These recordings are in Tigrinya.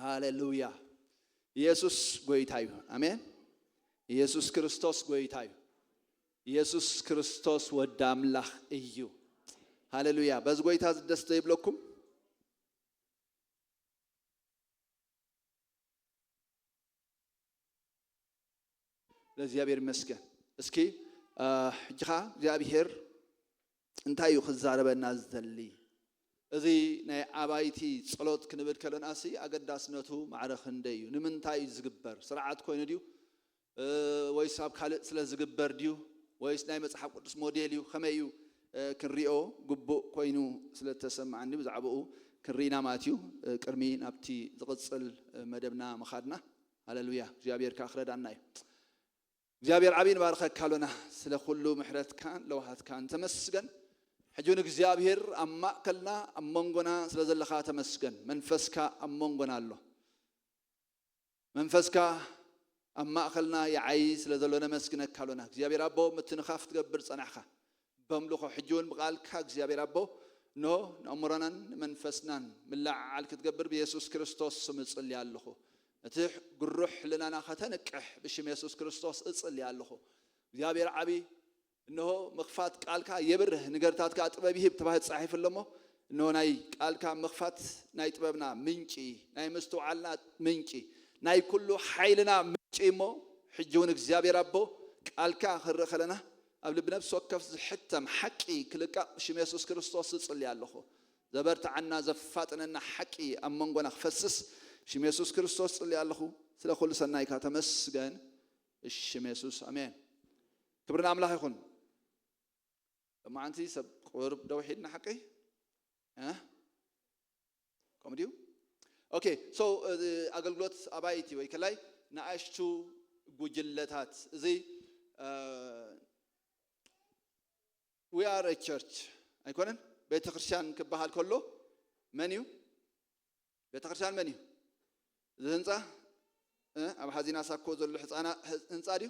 ሃሌሉያ። ኢየሱስ ጎይታ እዩ። ኣሜን። ኢየሱስ ክርስቶስ ጎይታ እዩ። ኢየሱስ ክርስቶስ ወዲ ኣምላኽ እዩ። ሃሌሉያ። በዚ ጎይታ እዚ ደስ ዘይብለኩም? ለእግዚኣብሔር ይመስገን። እስኪ፣ እ፣ ሕጂ ኸኣ እግዚኣብሔር እንታይ እዩ ክዛረበና ዝደሊ? እዚ ናይ ኣባይቲ ጸሎት ክንብል ከለናሲ ኣገዳስነቱ ማዕረ ክንደይ እዩ? ንምንታይ እዩ ዝግበር? ስርዓት ኮይኑ ድዩ? እ፣ ወይስ ኣብ ካልእ ስለ ዝግበር ድዩ? ወይስ ናይ መጽሓፍ ቅዱስ ሞዴል እዩ? ከመይ እዩ፣ እ፣ ክንሪኦ ግቡእ ኮይኑ ስለ እተሰምዓኒ ብዛዕባኡ ክንርኢ ኢና ማለት እዩ። እ፣ ቅድሚ ናብቲ ዝቕጽል፣ እ፣ መደብና ምኻድና። ሃሌሉያ። እግዚኣብሔር ከኣ ክረዳና እዩ። እግዚኣብሔር ዓብዪ ንባርኸካ ኣሎና ስለ ኩሉ ምሕረትካን ለውሃትካን ተመስገን። ሕጂ እውን እግዚኣብሔር ኣብ ማእከልና ኣብ መንጎና ስለ ዘለኻ ተመስገን። መንፈስካ ኣብ መንጎና ኣሎ። መንፈስካ ኣብ ማእከልና ይዓዪ ስለ ዘሎ ነመስግነካ ኣሎና። እግዚኣብሔር ኣቦ ምትንኻፍ ትገብር ጸናሕካ። በምልኾ ሕጂ እውን ብቓልካ እግዚኣብሔር ኣቦ፣ እንሆ ንኣእምሮናን ንመንፈስናን ምልዕዓል ክትገብር ብየሱስ ክርስቶስ ስም እጽሊ ኣለኹ። እቲ ግሩሕ ሕልናና ከተንቅሕ ብሽም የሱስ ክርስቶስ እጽሊ ኣለኹ። እግዚኣብሔር ዓቢ፣ እንሆ ምኽፋት ቃልካ የብርህ፣ ንገርታት ከኣ ጥበብ ይህብ ተባሂሉ ተጻሒፉ ኣሎ እሞ፣ እንሆ ናይ ቃልካ ምኽፋት ናይ ጥበብና ምንጪ፣ ናይ ምስትውዓልና ምንጪ፣ ናይ ኩሉ ሓይልና ምንጪ እሞ፣ ሕጂ እውን እግዚኣብሔር ኣቦ ቃልካ ክንርኢ ከለና ኣብ ልቢ ነፍሲ ወከፍ ዝሕተም ሓቂ ክልቃቕ ብሽም የሱስ ክርስቶስ እጽሊ ኣለኹ። ዘበርትዓና ዘፋጥነና ሓቂ ኣብ መንጎና ክፈስስ ብሽም የሱስ ክርስቶስ እጽሊ ኣለኹ። ስለ ኩሉ ሰናይካ ተመስገን። ብሽም የሱስ ኣሜን። ክብሪ ንኣምላኽ ይኹን። ሎማዓንቲ ሰብ ቁሩብ ደው ሒልና ሓቂ? እ? ከምኡ ድዩ? ኦኬ፣ so፣ እ፣ ኣገልግሎት ኣባይቲ ወይ ከላይ ንኣሽቱ ጉጅለታት፣ እዚ፣ እ፣ we are a church ኣይኮነን? ቤተ ክርስቲያን ክበሃል ከሎ መን እዩ? ቤተ ክርስቲያን መን እዩ? እዚ ህንፃ፣ እ፣ ኣብ ሓዚና ሳኮ ዘሎ ህፃና-፣ ህንፃ ድዩ?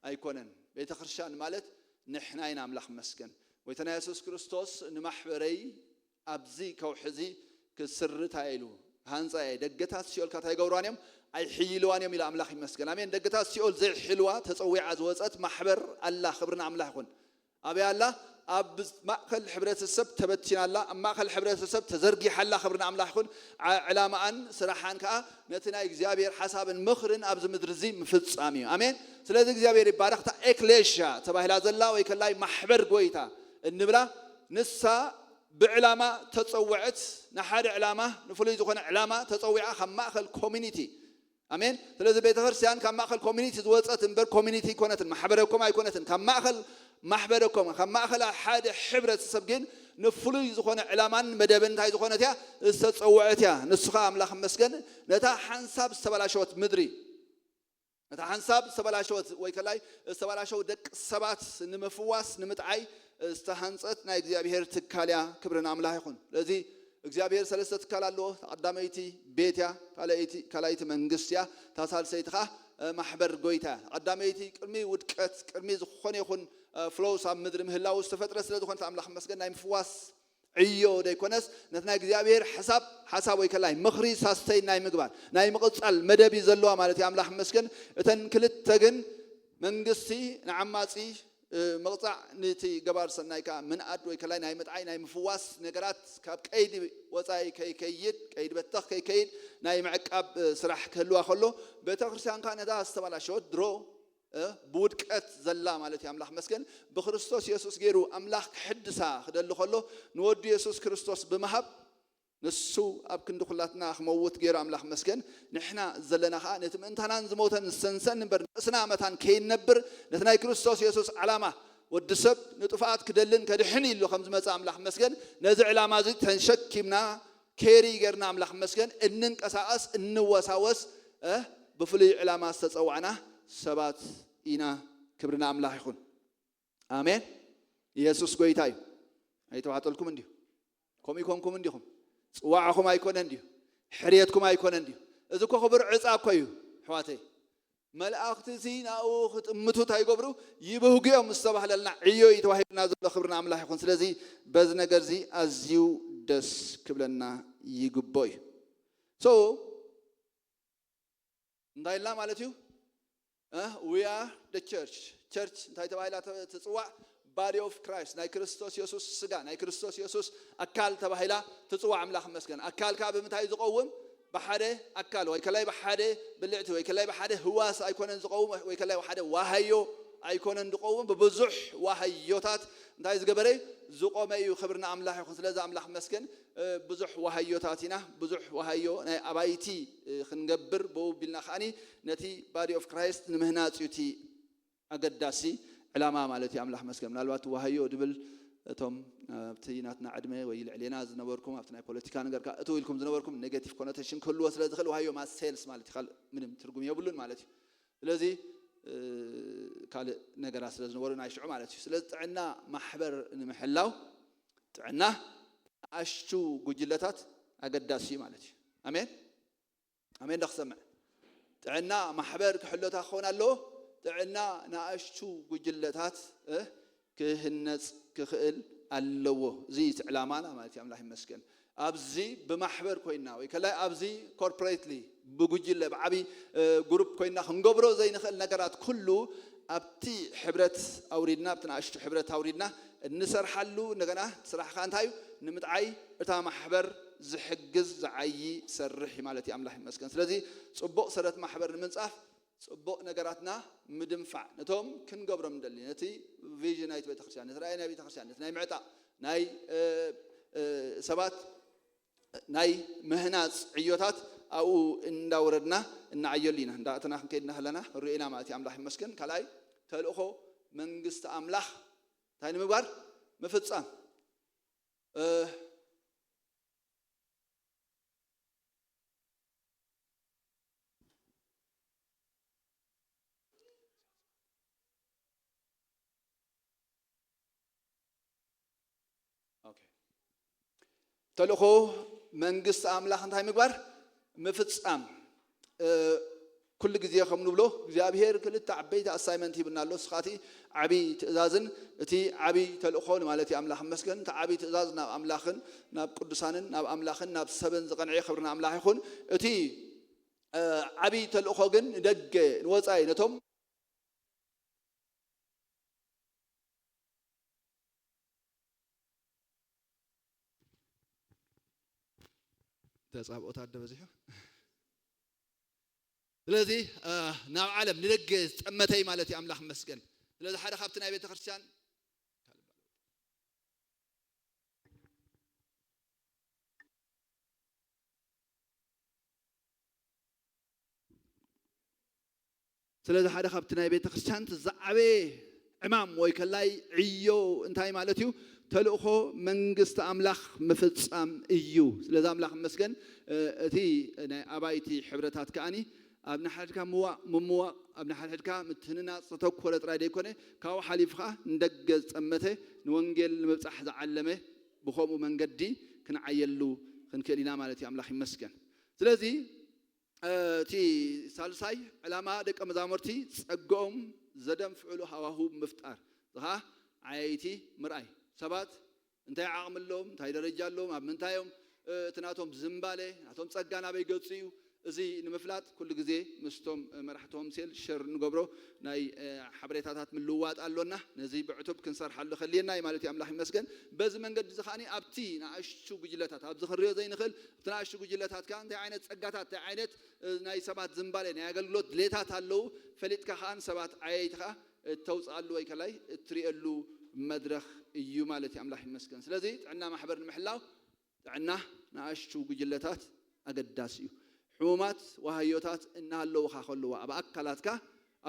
ኣይኮነን። ቤተ ክርስቲያን ማለት ንሕና ኢና፣ ኣምላኽ ይመስገን። ጎይታና የሱስ ክርስቶስ ንማሕበረይ ኣብዚ ከውሒ እዚ ክስርታ ኢሉ፣ ሃንፃ እየ፣ ደገታት ሲኦል ካታ ኣይገብርዋን እዮም፣ ኣይሕይልዋን እዮም ኢሉ፣ ኣምላኽ ይመስገን። ኣሜን። ደገታት ሲኦል ዘይሕልዋ ተፀዊዓ ዝወፀት ማሕበር ኣላ። ክብሪ ንኣምላኽ ይኹን። ኣበይ ኣላ? ኣብ ማእከል ሕብረተሰብ ተበቲና ኣላ። ኣብ ማእከል ሕብረተሰብ ተዘርጊሓ ኣላ። ክብሪ ንኣምላኽ ይኹን። ዓ-፣ ዕላማኣን ስራሓን ከኣ ነቲ ናይ እግዚኣብሔር ሓሳብን ምኽርን ኣብዚ ምድሪ እዚ ምፍጻም እዩ። ኣሜን። ስለዚ እግዚኣብሔር ይባረኽ። እታ ኤክሌሽያ ተባሂላ ዘላ ወይ ከላይ ማሕበር ጎይታ እንብላ ንሳ ብዕላማ ተጸውዐት፣ ንሓደ ዕላማ፣ ንፍሉይ ዝኾነ ዕላማ ተጸዊዓ ካብ ማእከል ኮሚኒቲ ኣሜን። ስለዚ ቤተ ክርስቲያን ካብ ማእከል ኮሚኒቲ ዝወጸት እምበር ኮሚኒቲ ኣይኮነትን፣ ማሕበረ ኮም ኣይኮነትን። ካብ ማእከል ማሕበረ ኮም፣ ካብ ማእከል ሓደ ሕብረተሰብ ግን ንፍሉይ ዝኾነ ዕላማን መደብን እንታይ ዝኾነት እያ? ዝተጸውዐት እያ። ንሱ ኸኣ ኣምላኽ ይመስገን፣ ነታ ሓንሳብ ዝተበላሸወት ምድሪ፣ ነታ ሓንሳብ ዝተበላሸወት ወይ ከላይ ዝተበላሸው ደቂ ሰባት ንምፍዋስ፣ ንምጥዓይ ዝተሃንጸት ናይ እግዚኣብሔር ትካል እያ። ክብሪ ንኣምላኽ ይኹን። ስለዚ እግዚኣብሔር ሰለስተ ትካል ኣለዎ። ቀዳመይቲ ቤት እያ፣ ካልኣይቲ፣ ካልኣይቲ መንግስቲ እያ፣ እታ ሳልሰይቲ ኸዓ፣ እ፣ ማሕበር ጎይታ እያ። ቀዳመይቲ ቅድሚ ውድቀት፣ ቅድሚ ዝኾነ ይኹን፣ እ፣ ፍሎውስ ኣብ ምድሪ ምህላው ዝተፈጥረ ስለ ዝኾነት ኣምላኽ ይመስገን ናይ ምፍዋስ ዕዮ ደይኮነስ ነቲ ናይ እግዚኣብሔር ሓሳብ፣ ሓሳብ ወይ ከላይ ምኽሪ ሳስተይ ናይ ምግባር ናይ ምቕጻል መደብ እዩ ዘለዋ ማለት እዩ። ኣምላኽ ይመስገን። እተን ክልተ ግን መንግስቲ ንዓማጺ እ፣ ምቕጻዕ፣ ነቲ ገባር ሰናይ ከኣ ምንኣድ ወይ ከላይ ናይ ምጥዓይ ናይ ምፍዋስ ነገራት ካብ ቀይዲ ወጻኢ ከይከይድ፣ ቀይዲ በተኽ ከይከይድ ናይ ምዕቃብ፣ እ፣ ስራሕ ክህልዋ ከሎ፣ ቤተ ክርስቲያን ከኣ ነታ ዝተበላሸወት ድሮ፣ እ፣ ብውድቀት ዘላ ማለት እዩ። ኣምላኽ መስገን ብክርስቶስ የሱስ ገይሩ ኣምላኽ ክሕድሳ ክደሊ ከሎ ንወዱ የሱስ ክርስቶስ ብምሃብ ንሱ ኣብ ክንዲ ኩላትና ክመውት ገይሩ ኣምላኽ መስገን። ንሕና ዘለና ኸኣ ነቲ ምእንታናን ዝሞተን ዝሰንሰን እምበር ንርእስና መታን ከይንነብር ነቲ ናይ ክርስቶስ የሱስ ዓላማ ወዲ ሰብ ንጥፍኣት ክደልን ከድሕን ኢሉ ከም ዝመጸ ኣምላኽ መስገን። ነዚ ዕላማ እዚ ተንሸኪምና ኬሪ ጌርና ኣምላኽ መስገን እንንቀሳቐስ እንወሳወስ፣ እ፣ ብፍሉይ ዕላማ ዝተጸዋዕና ሰባት ኢና። ክብሪ ንኣምላኽ ይኹን። ኣሜን። ኢየሱስ ጎይታ እዩ። ኣይተዋጠልኩም እንዲሁ። ከምኡ ይኮንኩም እንዲኹም። ጽዋዕኹም ኣይኮነ እንዲሁ። ሕርየትኩም ኣይኮነ እንዲሁ። እዚ እኮ ክቡር ዕጻ እኮ እዩ፣ ኣሕዋተይ። መላእኽቲ እዚ ናብኡ ክጥምቱ እንታይ ይገብሩ? ይብህጉ እዮም ዝተባህለልና ዕዮ እዩ ተዋሂብና ዘሎ። ክብሪ ንኣምላኽ ይኹን። ስለዚ በዚ ነገር እዚ ኣዝዩ ደስ ክብለና ይግቦ እዩ። So፣ እንታይ ኢልና ማለት እዩ? We are the church. Church እንታይ ተባሂላ ትፅዋዕ? Body of Christ፣ ናይ ክርስቶስ የሱስ ስጋ፣ ናይ ክርስቶስ የሱስ ኣካል ተባሂላ ትፅዋዕ። ኣምላኽ መስገን። ኣካል ከዓ ብምንታይ ዝቐውም? ብሓደ ኣካል ወይ ከላይ ብሓደ ብልዕቲ ወይ ከላይ ብሓደ ህዋስ ኣይኮነን ዝቐውም፣ ወይ ከላይ ብሓደ ዋሃዮ ኣይኮነን ዝቐውም፣ ብብዙሕ ዋሃዮታት እንታይ ዝገበረ? ዝቆመ እዩ። ክብርና ኣምላኽ ይኹን። ስለዚ ኣምላኽ መስገን። ብዙሕ ዋሃዮታት ኢና፣ ብዙሕ ዋሃዮ ናይ ኣባይቲ ክንገብር፣ ብኡ ቢልና ከዓኒ ነቲ body of Christ ንምህናፅ እዩ እቲ ኣገዳሲ ዕላማ ማለት እዩ። ኣምላኽ መስገን። ምናልባት ዋሃዮ ድብል እቶም ኣብቲ ናትና ዕድመ ወይ ልዕሌና ዝነበርኩም ኣብቲ ናይ ፖለቲካ ነገር ከዓ እትው ኢልኩም ዝነበርኩም negative connotation ክህልዎ ስለ ዝኽእል ዋሃዮ ማስ ሴልስ ማለት እዩ። ካልእ ምንም ትርጉም የብሉን ማለት እዩ። ስለዚ ካልእ ነገራት ስለ ዝነበሩ ናይ ሽዑ ማለት እዩ። ስለዚ ጥዕና ማሕበር ንምሕላው ጥዕና ንኣሽቱ ጉጅለታት ኣገዳሲ እዩ ማለት እዩ። ኣሜን። ኣሜን ዶ ክሰምዕ? ጥዕና ማሕበር ክሕሎታ ክኸውን ኣለዎ። ጥዕና ንኣሽቱ ጉጅለታት ክህነፅ ክኽእል ኣለዎ። እዚ እቲ ዕላማና ማለት እዩ። ኣምላኽ ይመስገን። ኣብዚ ብማሕበር ኮይና ወይ ከላይ ኣብዚ corporately ብጉጅለ ብዓብዪ group ኮይና ክንገብሮ ዘይንኽእል ነገራት ኩሉ ኣብቲ ሕብረት ኣውሪድና ኣብቲ ንኣሽቱ ሕብረት ኣውሪድና እንሰርሓሉ እንደገና ስራሕ ከዓ እንታይ እዩ? ንምጥዓይ እታ ማሕበር ዝሕግዝ ዝዓዪ ሰርሕ ማለት እዩ። ኣምላኽ ይመስገን። ስለዚ ፅቡቕ ሰረት ማሕበር ንምንፃፍ ፅቡቕ ነገራትና ምድንፋዕ ነቶም ክንገብሮም ንደሊ ነቲ ቪዥን ናይቲ ቤተክርስትያን ነቲ ራእይ ናይ ቤተክርስትያን ነቲ ናይ ምዕጣቕ ናይ ሰባት ናይ ምህናፅ ዕዮታት ኣብኡ እንዳወረድና እናዓየሉ ኢና። እንዳእተና ክንከይድ እናሃለና ንሪኦ ኢና ማለት እዩ። ኣምላኽ ይመስገን። ካልኣይ ተልእኾ መንግስቲ ኣምላኽ እንታይ ንምግባር? ምፍፃም። ተልእኮ መንግስቲ ኣምላኽ እንታይ ምግባር? ምፍፃም። ኩሉ ግዜ ከም ንብሎ እግዚኣብሄር ክልተ ዓበይቲ ኣሳይመንት ሂብና ኣሎ። ንስኻ እቲ ዓብዪ ትእዛዝን እቲ ዓብዪ ተልእኾን ማለት እዩ። ኣምላኽ መስገን እቲ ዓብዪ ትእዛዝ ናብ ኣምላኽን ናብ ቅዱሳንን ናብ ኣምላኽን ናብ ሰብን ዝቐንዐ ክብርና ኣምላኽ ይኹን። እቲ ዓብዪ ተልእኾ ግን ንደገ ንወፃኢ ነቶም ተጻብኦታት ዶ በዚሑ? ስለዚ ናብ ዓለም ንደገ ዝጠመተይ ማለት እዩ። ኣምላኽ መስገን። ስለዚ ሓደ ካብቲ ናይ ቤተ ክርስቲያን ስለዚ ሓደ ካብቲ ናይ ቤተ ክርስቲያን ዝዓበየ ዕማም ወይ ከላይ ዕዮ እንታይ ማለት እዩ? ተልእኾ መንግስቲ ኣምላኽ ምፍጻም እዩ። ስለዚ ኣምላኽ መስገን። እቲ ናይ ኣባይቲ ሕብረታት ከኣኒ ኣብ ንሓድሕድካ ምዋእ ምምዋቕ ኣብ ንሓድሕድካ ምትህንናፅ ዝተኮረ ጥራይ ዘይኮነ ካብኡ ሓሊፉ ከዓ ንደገ ዝጠመተ ንወንጌል ንምብፃሕ ዝዓለመ ብከምኡ መንገዲ ክንዓየሉ ክንክእል ኢና ማለት እዩ። ኣምላኽ ይመስገን። ስለዚ እቲ ሳልሳይ ዕላማ ደቀ መዛሙርቲ ጸግኦም ዘደንፍዕሉ ሃዋሁ ምፍጣር እዚ ከዓ ዓያይቲ ምርኣይ ሰባት እንታይ ዓቕሚ ኣለዎም እንታይ ደረጃ ኣለዎም ኣብ ምንታይ እዮም እቲ ናቶም ዝንባለ ናቶም ጸጋ ናበይ ገጹ እዩ እዚ ንምፍላጥ ኩሉ ግዜ ምስቶም መራሕቶም ሴል ሸር ንገብሮ ናይ ሓበሬታታት ምልውዋጥ ኣሎና። ነዚ ብዕቱብ ክንሰርሓሉ ከልየና እዩ ማለት እዩ። ኣምላኽ ይመስገን። በዚ መንገዲ እዚ ከዓኒ ኣብቲ ንኣሽቱ ጉጅለታት ኣብዚ ክንሪኦ ዘይንኽእል ኣብቲ ንኣሽቱ ጉጅለታት ከዓ እንታይ ዓይነት ጸጋታት እንታይ ዓይነት ናይ ሰባት ዝንባለ ናይ ኣገልግሎት ድሌታት ኣለዉ ፈሊጥካ ከዓ ንሰባት ዓየይቲ ከዓ እተውፅኣሉ ወይ ከላይ እትሪእሉ መድረኽ እዩ ማለት እዩ። ኣምላኽ ይመስገን። ስለዚ ጥዕና ማሕበር ንምሕላው ጥዕና ንኣሽቱ ጉጅለታት ኣገዳሲ እዩ። ሕሙማት ዋሃዮታት እናሃለውኻ ከለዋ ኣብ ኣካላትካ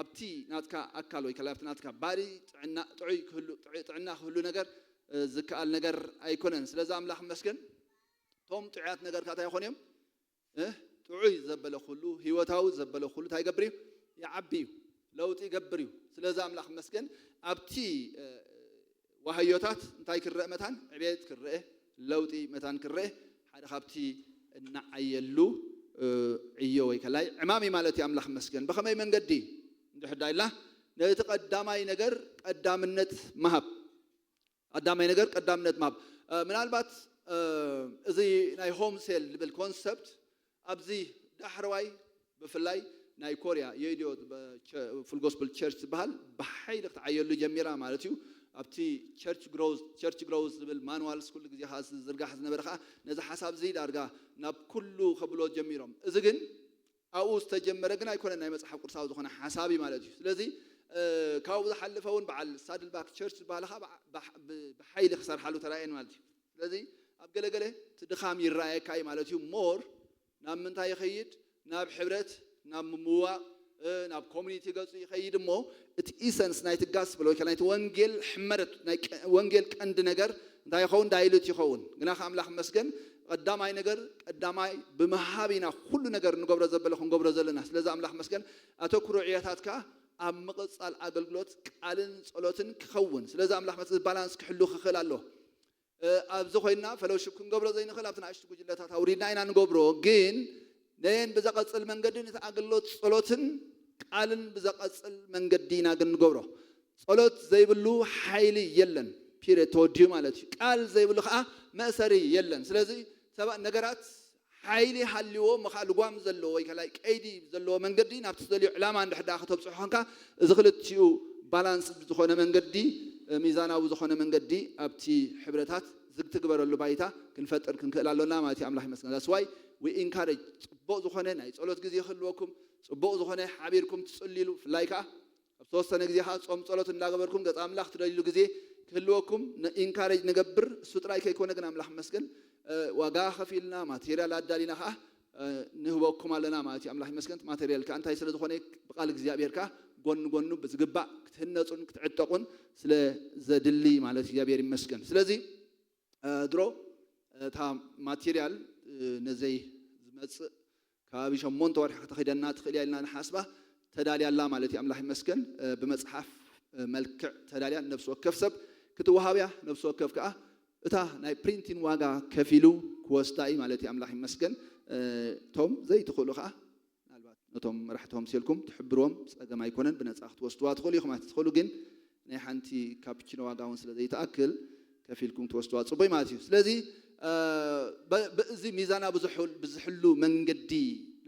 ኣብቲ ናትካ ኣካል ወይ ከላይ ኣብቲ ናትካ ባዲ ጥዕና ጥዑይ ክህሉ ጥዑይ ጥዕና ክህሉ ነገር ዝከኣል ነገር ኣይኮነን። ስለዚ ኣምላኽ መስገን። እቶም ጥዑያት ነገርካ እንታይ ይኾኑ እዮም? ጥዑይ ዘበለ ኩሉ ህይወታዊ ዘበለ ኩሉ እንታይ ይገብር እዩ? ይዓቢ እዩ፣ ለውጢ ይገብር እዩ። ስለዚ ኣምላኽ መስገን። ኣብቲ ዋህዮታት እንታይ ክረአ መታን ዕቤት ክረአ ለውጢ መታን ክረአ ሓደ ካብቲ እናዓየሉ ዕዮ ወይ ከላይ ዕማም እዩ ማለት እዩ። ኣምላኽ መስገን። ብኸመይ መንገዲ እንድሕር ዳይልና ነቲ ቀዳማይ ነገር ቀዳምነት ምሃብ ቀዳማይ ነገር ቀዳምነት ምሃብ። ምናልባት እዚ ናይ ሆም ሴል ዝብል ኮንሰፕት ኣብዚ ዳሕረዋይ ብፍላይ ናይ ኮርያ የኢድዮ ፉል ጎስፕል ቸርች ዝበሃል ብሓይሊ ክትዓየሉ ጀሚራ ማለት እዩ። ኣብቲ ቸርች ግሮውዝ ዝብል ማንዋልስ ኩሉ ግዜ ዝዝርጋሕ ዝነበረ ከዓ ነዚ ሓሳብ እዚ ዳርጋ ናብ ኩሉ ከብሎ ጀሚሮም። እዚ ግን ኣብኡ ዝተጀመረ ግን ኣይኮነ ናይ መፅሓፍ ቅዱሳዊ ዝኾነ ሓሳብ እዩ ማለት እዩ። ስለዚ ካብኡ ዝሓለፈ እውን በዓል ሳድል ባክ ቸርች ዝበሃል ከዓ ብሓይሊ ክሰርሓሉ ተራእየን ማለት እዩ። ስለዚ ኣብ ገለገለ እቲ ድኻም ይረኣየካ እዩ ማለት እዩ። ሞር ናብ ምንታይ ይኸይድ? ናብ ሕብረት፣ ናብ ምምዋቕ፣ ናብ ኮሚኒቲ ገፁ ይኸይድ እሞ እቲ ኢሰንስ ናይቲ ጋስፕል ወይ ናይቲ ወንጌል ሕመረት ናይ ወንጌል ቀንዲ ነገር እንታይ ይኸውን? ዳይሉት ይኸውን። ግና ከኣምላኽ መስገን ቀዳማይ ነገር ቀዳማይ ብምሃብ ኢና ኩሉ ነገር ንገብሮ ዘበለ ክንገብሮ ዘለና። ስለዚ ኣምላኽ መስገን ኣተኩሮ ዕያታትካ ኣብ ምቕፃል ኣገልግሎት ቃልን ጸሎትን ክኸውን። ስለዚ ኣምላኽ መስገን ባላንስ ክሕሉ ክኽእል ኣሎ። ኣብዚ ኮይና ፈሎሽፕ ክንገብሮ ዘይንኽእል ኣብቲ ንኣሽቱ ጉጅለታት ኣውሪድና ኢና ንገብሮ። ግን ነየን ብዘቐፅል መንገዲ ነቲ ኣገልግሎት ጸሎትን ቃልን ብዘቐፅል መንገዲ ኢና ግን ንገብሮ። ጸሎት ዘይብሉ ሓይሊ የለን። ፒሪየድ ተወዲኡ ማለት እዩ። ቃል ዘይብሉ ከዓ መእሰሪ የለን። ስለዚ ሰባት ነገራት ሓይሊ ሃልዎ እሞ ከዓ ልጓም ዘለዎ ወይ ከላይ ቀይዲ ዘለዎ መንገዲ ናብቲ ዝደልዮ ዕላማ እንድሕር ደኣ ከተብፅሖ ኮንካ እዚ ክልቲኡ ባላንስ ብዝኾነ መንገዲ ሚዛናዊ ዝኾነ መንገዲ ኣብቲ ሕብረታት ዝትግበረሉ ባይታ ክንፈጥር ክንክእል ኣሎና ማለት እዩ። ኣምላኽ ይመስገን። ዳስዋይ ዊ ኢንካሬጅ ጽቡቕ ዝኾነ ናይ ጸሎት ግዜ ክህልወኩም ጽቡቕ ዝኾነ ሓቢርኩም ትጽልይሉ ብፍላይ ከዓ ኣብ ዝተወሰነ ግዜ ከዓ ጾም ጸሎት እንዳገበርኩም ገጽ ኣምላኽ ትደልይሉ ግዜ ክህልወኩም ኢንካሬጅ ንገብር። እሱ ጥራይ ከይኮነ ግን ኣምላኽ መስገን ዋጋ ከፊልና ማቴሪያል ኣዳሊና ከዓ ንህበኩም ኣለና ማለት እዩ። ኣምላኽ ይመስገን። ማቴሪያል ከዓ እንታይ ስለ ዝኾነ ብቃል እግዚኣብሔር ከዓ ጎን ጎኑ ብዝግባእ ክትህነጹን ክትዕጠቁን ስለ ዘድሊ ማለት እግዚኣብሔር ይመስገን። ስለዚ ድሮ እታ ማቴሪያል ነዘይ ዝመጽእ ከባቢ ሸሞንተ ወርሒ ከተኺደና ትኽእል እያ ኢልና ንሓስባ ተዳልያ ኣላ ማለት እዩ። ኣምላኽ ይመስገን። ብመጽሓፍ መልክዕ ተዳልያ ነፍሲ ወከፍ ሰብ ክትወሃብያ ነፍሲ ወከፍ ከዓ እታ ናይ ፕሪንቲን ዋጋ ከፊሉ ክወስዳ እዩ ማለት እዩ። ኣምላኽ ይመስገን። እቶም ዘይትኽእሉ ከዓ ምናልባት ነቶም መራሕቲ ሆምስ ኢልኩም ትሕብርዎም ጸገም ኣይኮነን። ብነጻ ክትወስድዋ ትኽእሉ ኢኹም። ኣይትኽእሉ ግን ናይ ሓንቲ ካፕቺኖ ዋጋ እውን ስለ ዘይትኣክል ከፊልኩም ትወስድዋ ጽቡይ ማለት እዩ። ስለዚ ብእዚ ሚዛና ብዝሕሉ መንገዲ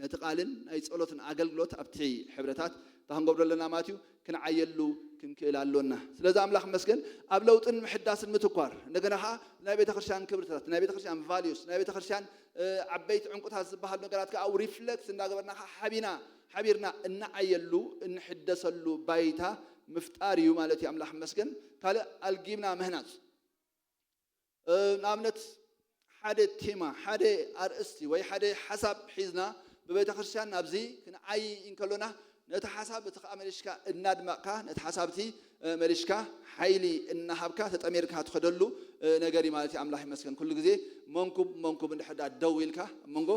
ነቲ ቃልን ናይ ጸሎትን ኣገልግሎት ኣብቲ ሕብረታት እንታይ ክንገብሮ ኣለና ማለት እዩ? ክንዓየሉ ክንክእል ኣሎና። ስለዚ ኣምላኽ መስገን ኣብ ለውጥን ምሕዳስን ምትኳር እንደገና ከዓ ናይ ቤተክርስትያን ክብርታት ናይ ቤተክርስትያን ቫሊዩስ ናይ ቤተክርስትያን ዓበይቲ ዕንቁታት ዝበሃሉ ነገራት ከዓ ሪፍሌክት እንዳገበርና ከዓ ሓቢና ሓቢርና እንዓየሉ እንሕደሰሉ ባይታ ምፍጣር እዩ ማለት እዩ። ኣምላኽ መስገን ካልእ ኣልጊብና ምህናፅ ንኣብነት ሓደ ቴማ ሓደ ኣርእስቲ ወይ ሓደ ሓሳብ ሒዝና ብቤተ ክርስቲያን ናብዚ ክንዓይ እንከሎና ነቲ ሓሳብ እቲ ከዓ መሊሽካ እናድመቕካ ነቲ ሓሳብ እቲ መሊሽካ ሓይሊ እናሃብካ ተጠሚርካ ትኸደሉ ነገር እዩ ማለት እዩ። ኣምላኽ ይመስገን። ኩሉ ግዜ መንኩብ መንኩብ እንድሕር ደው ኢልካ ኣብ መንጎ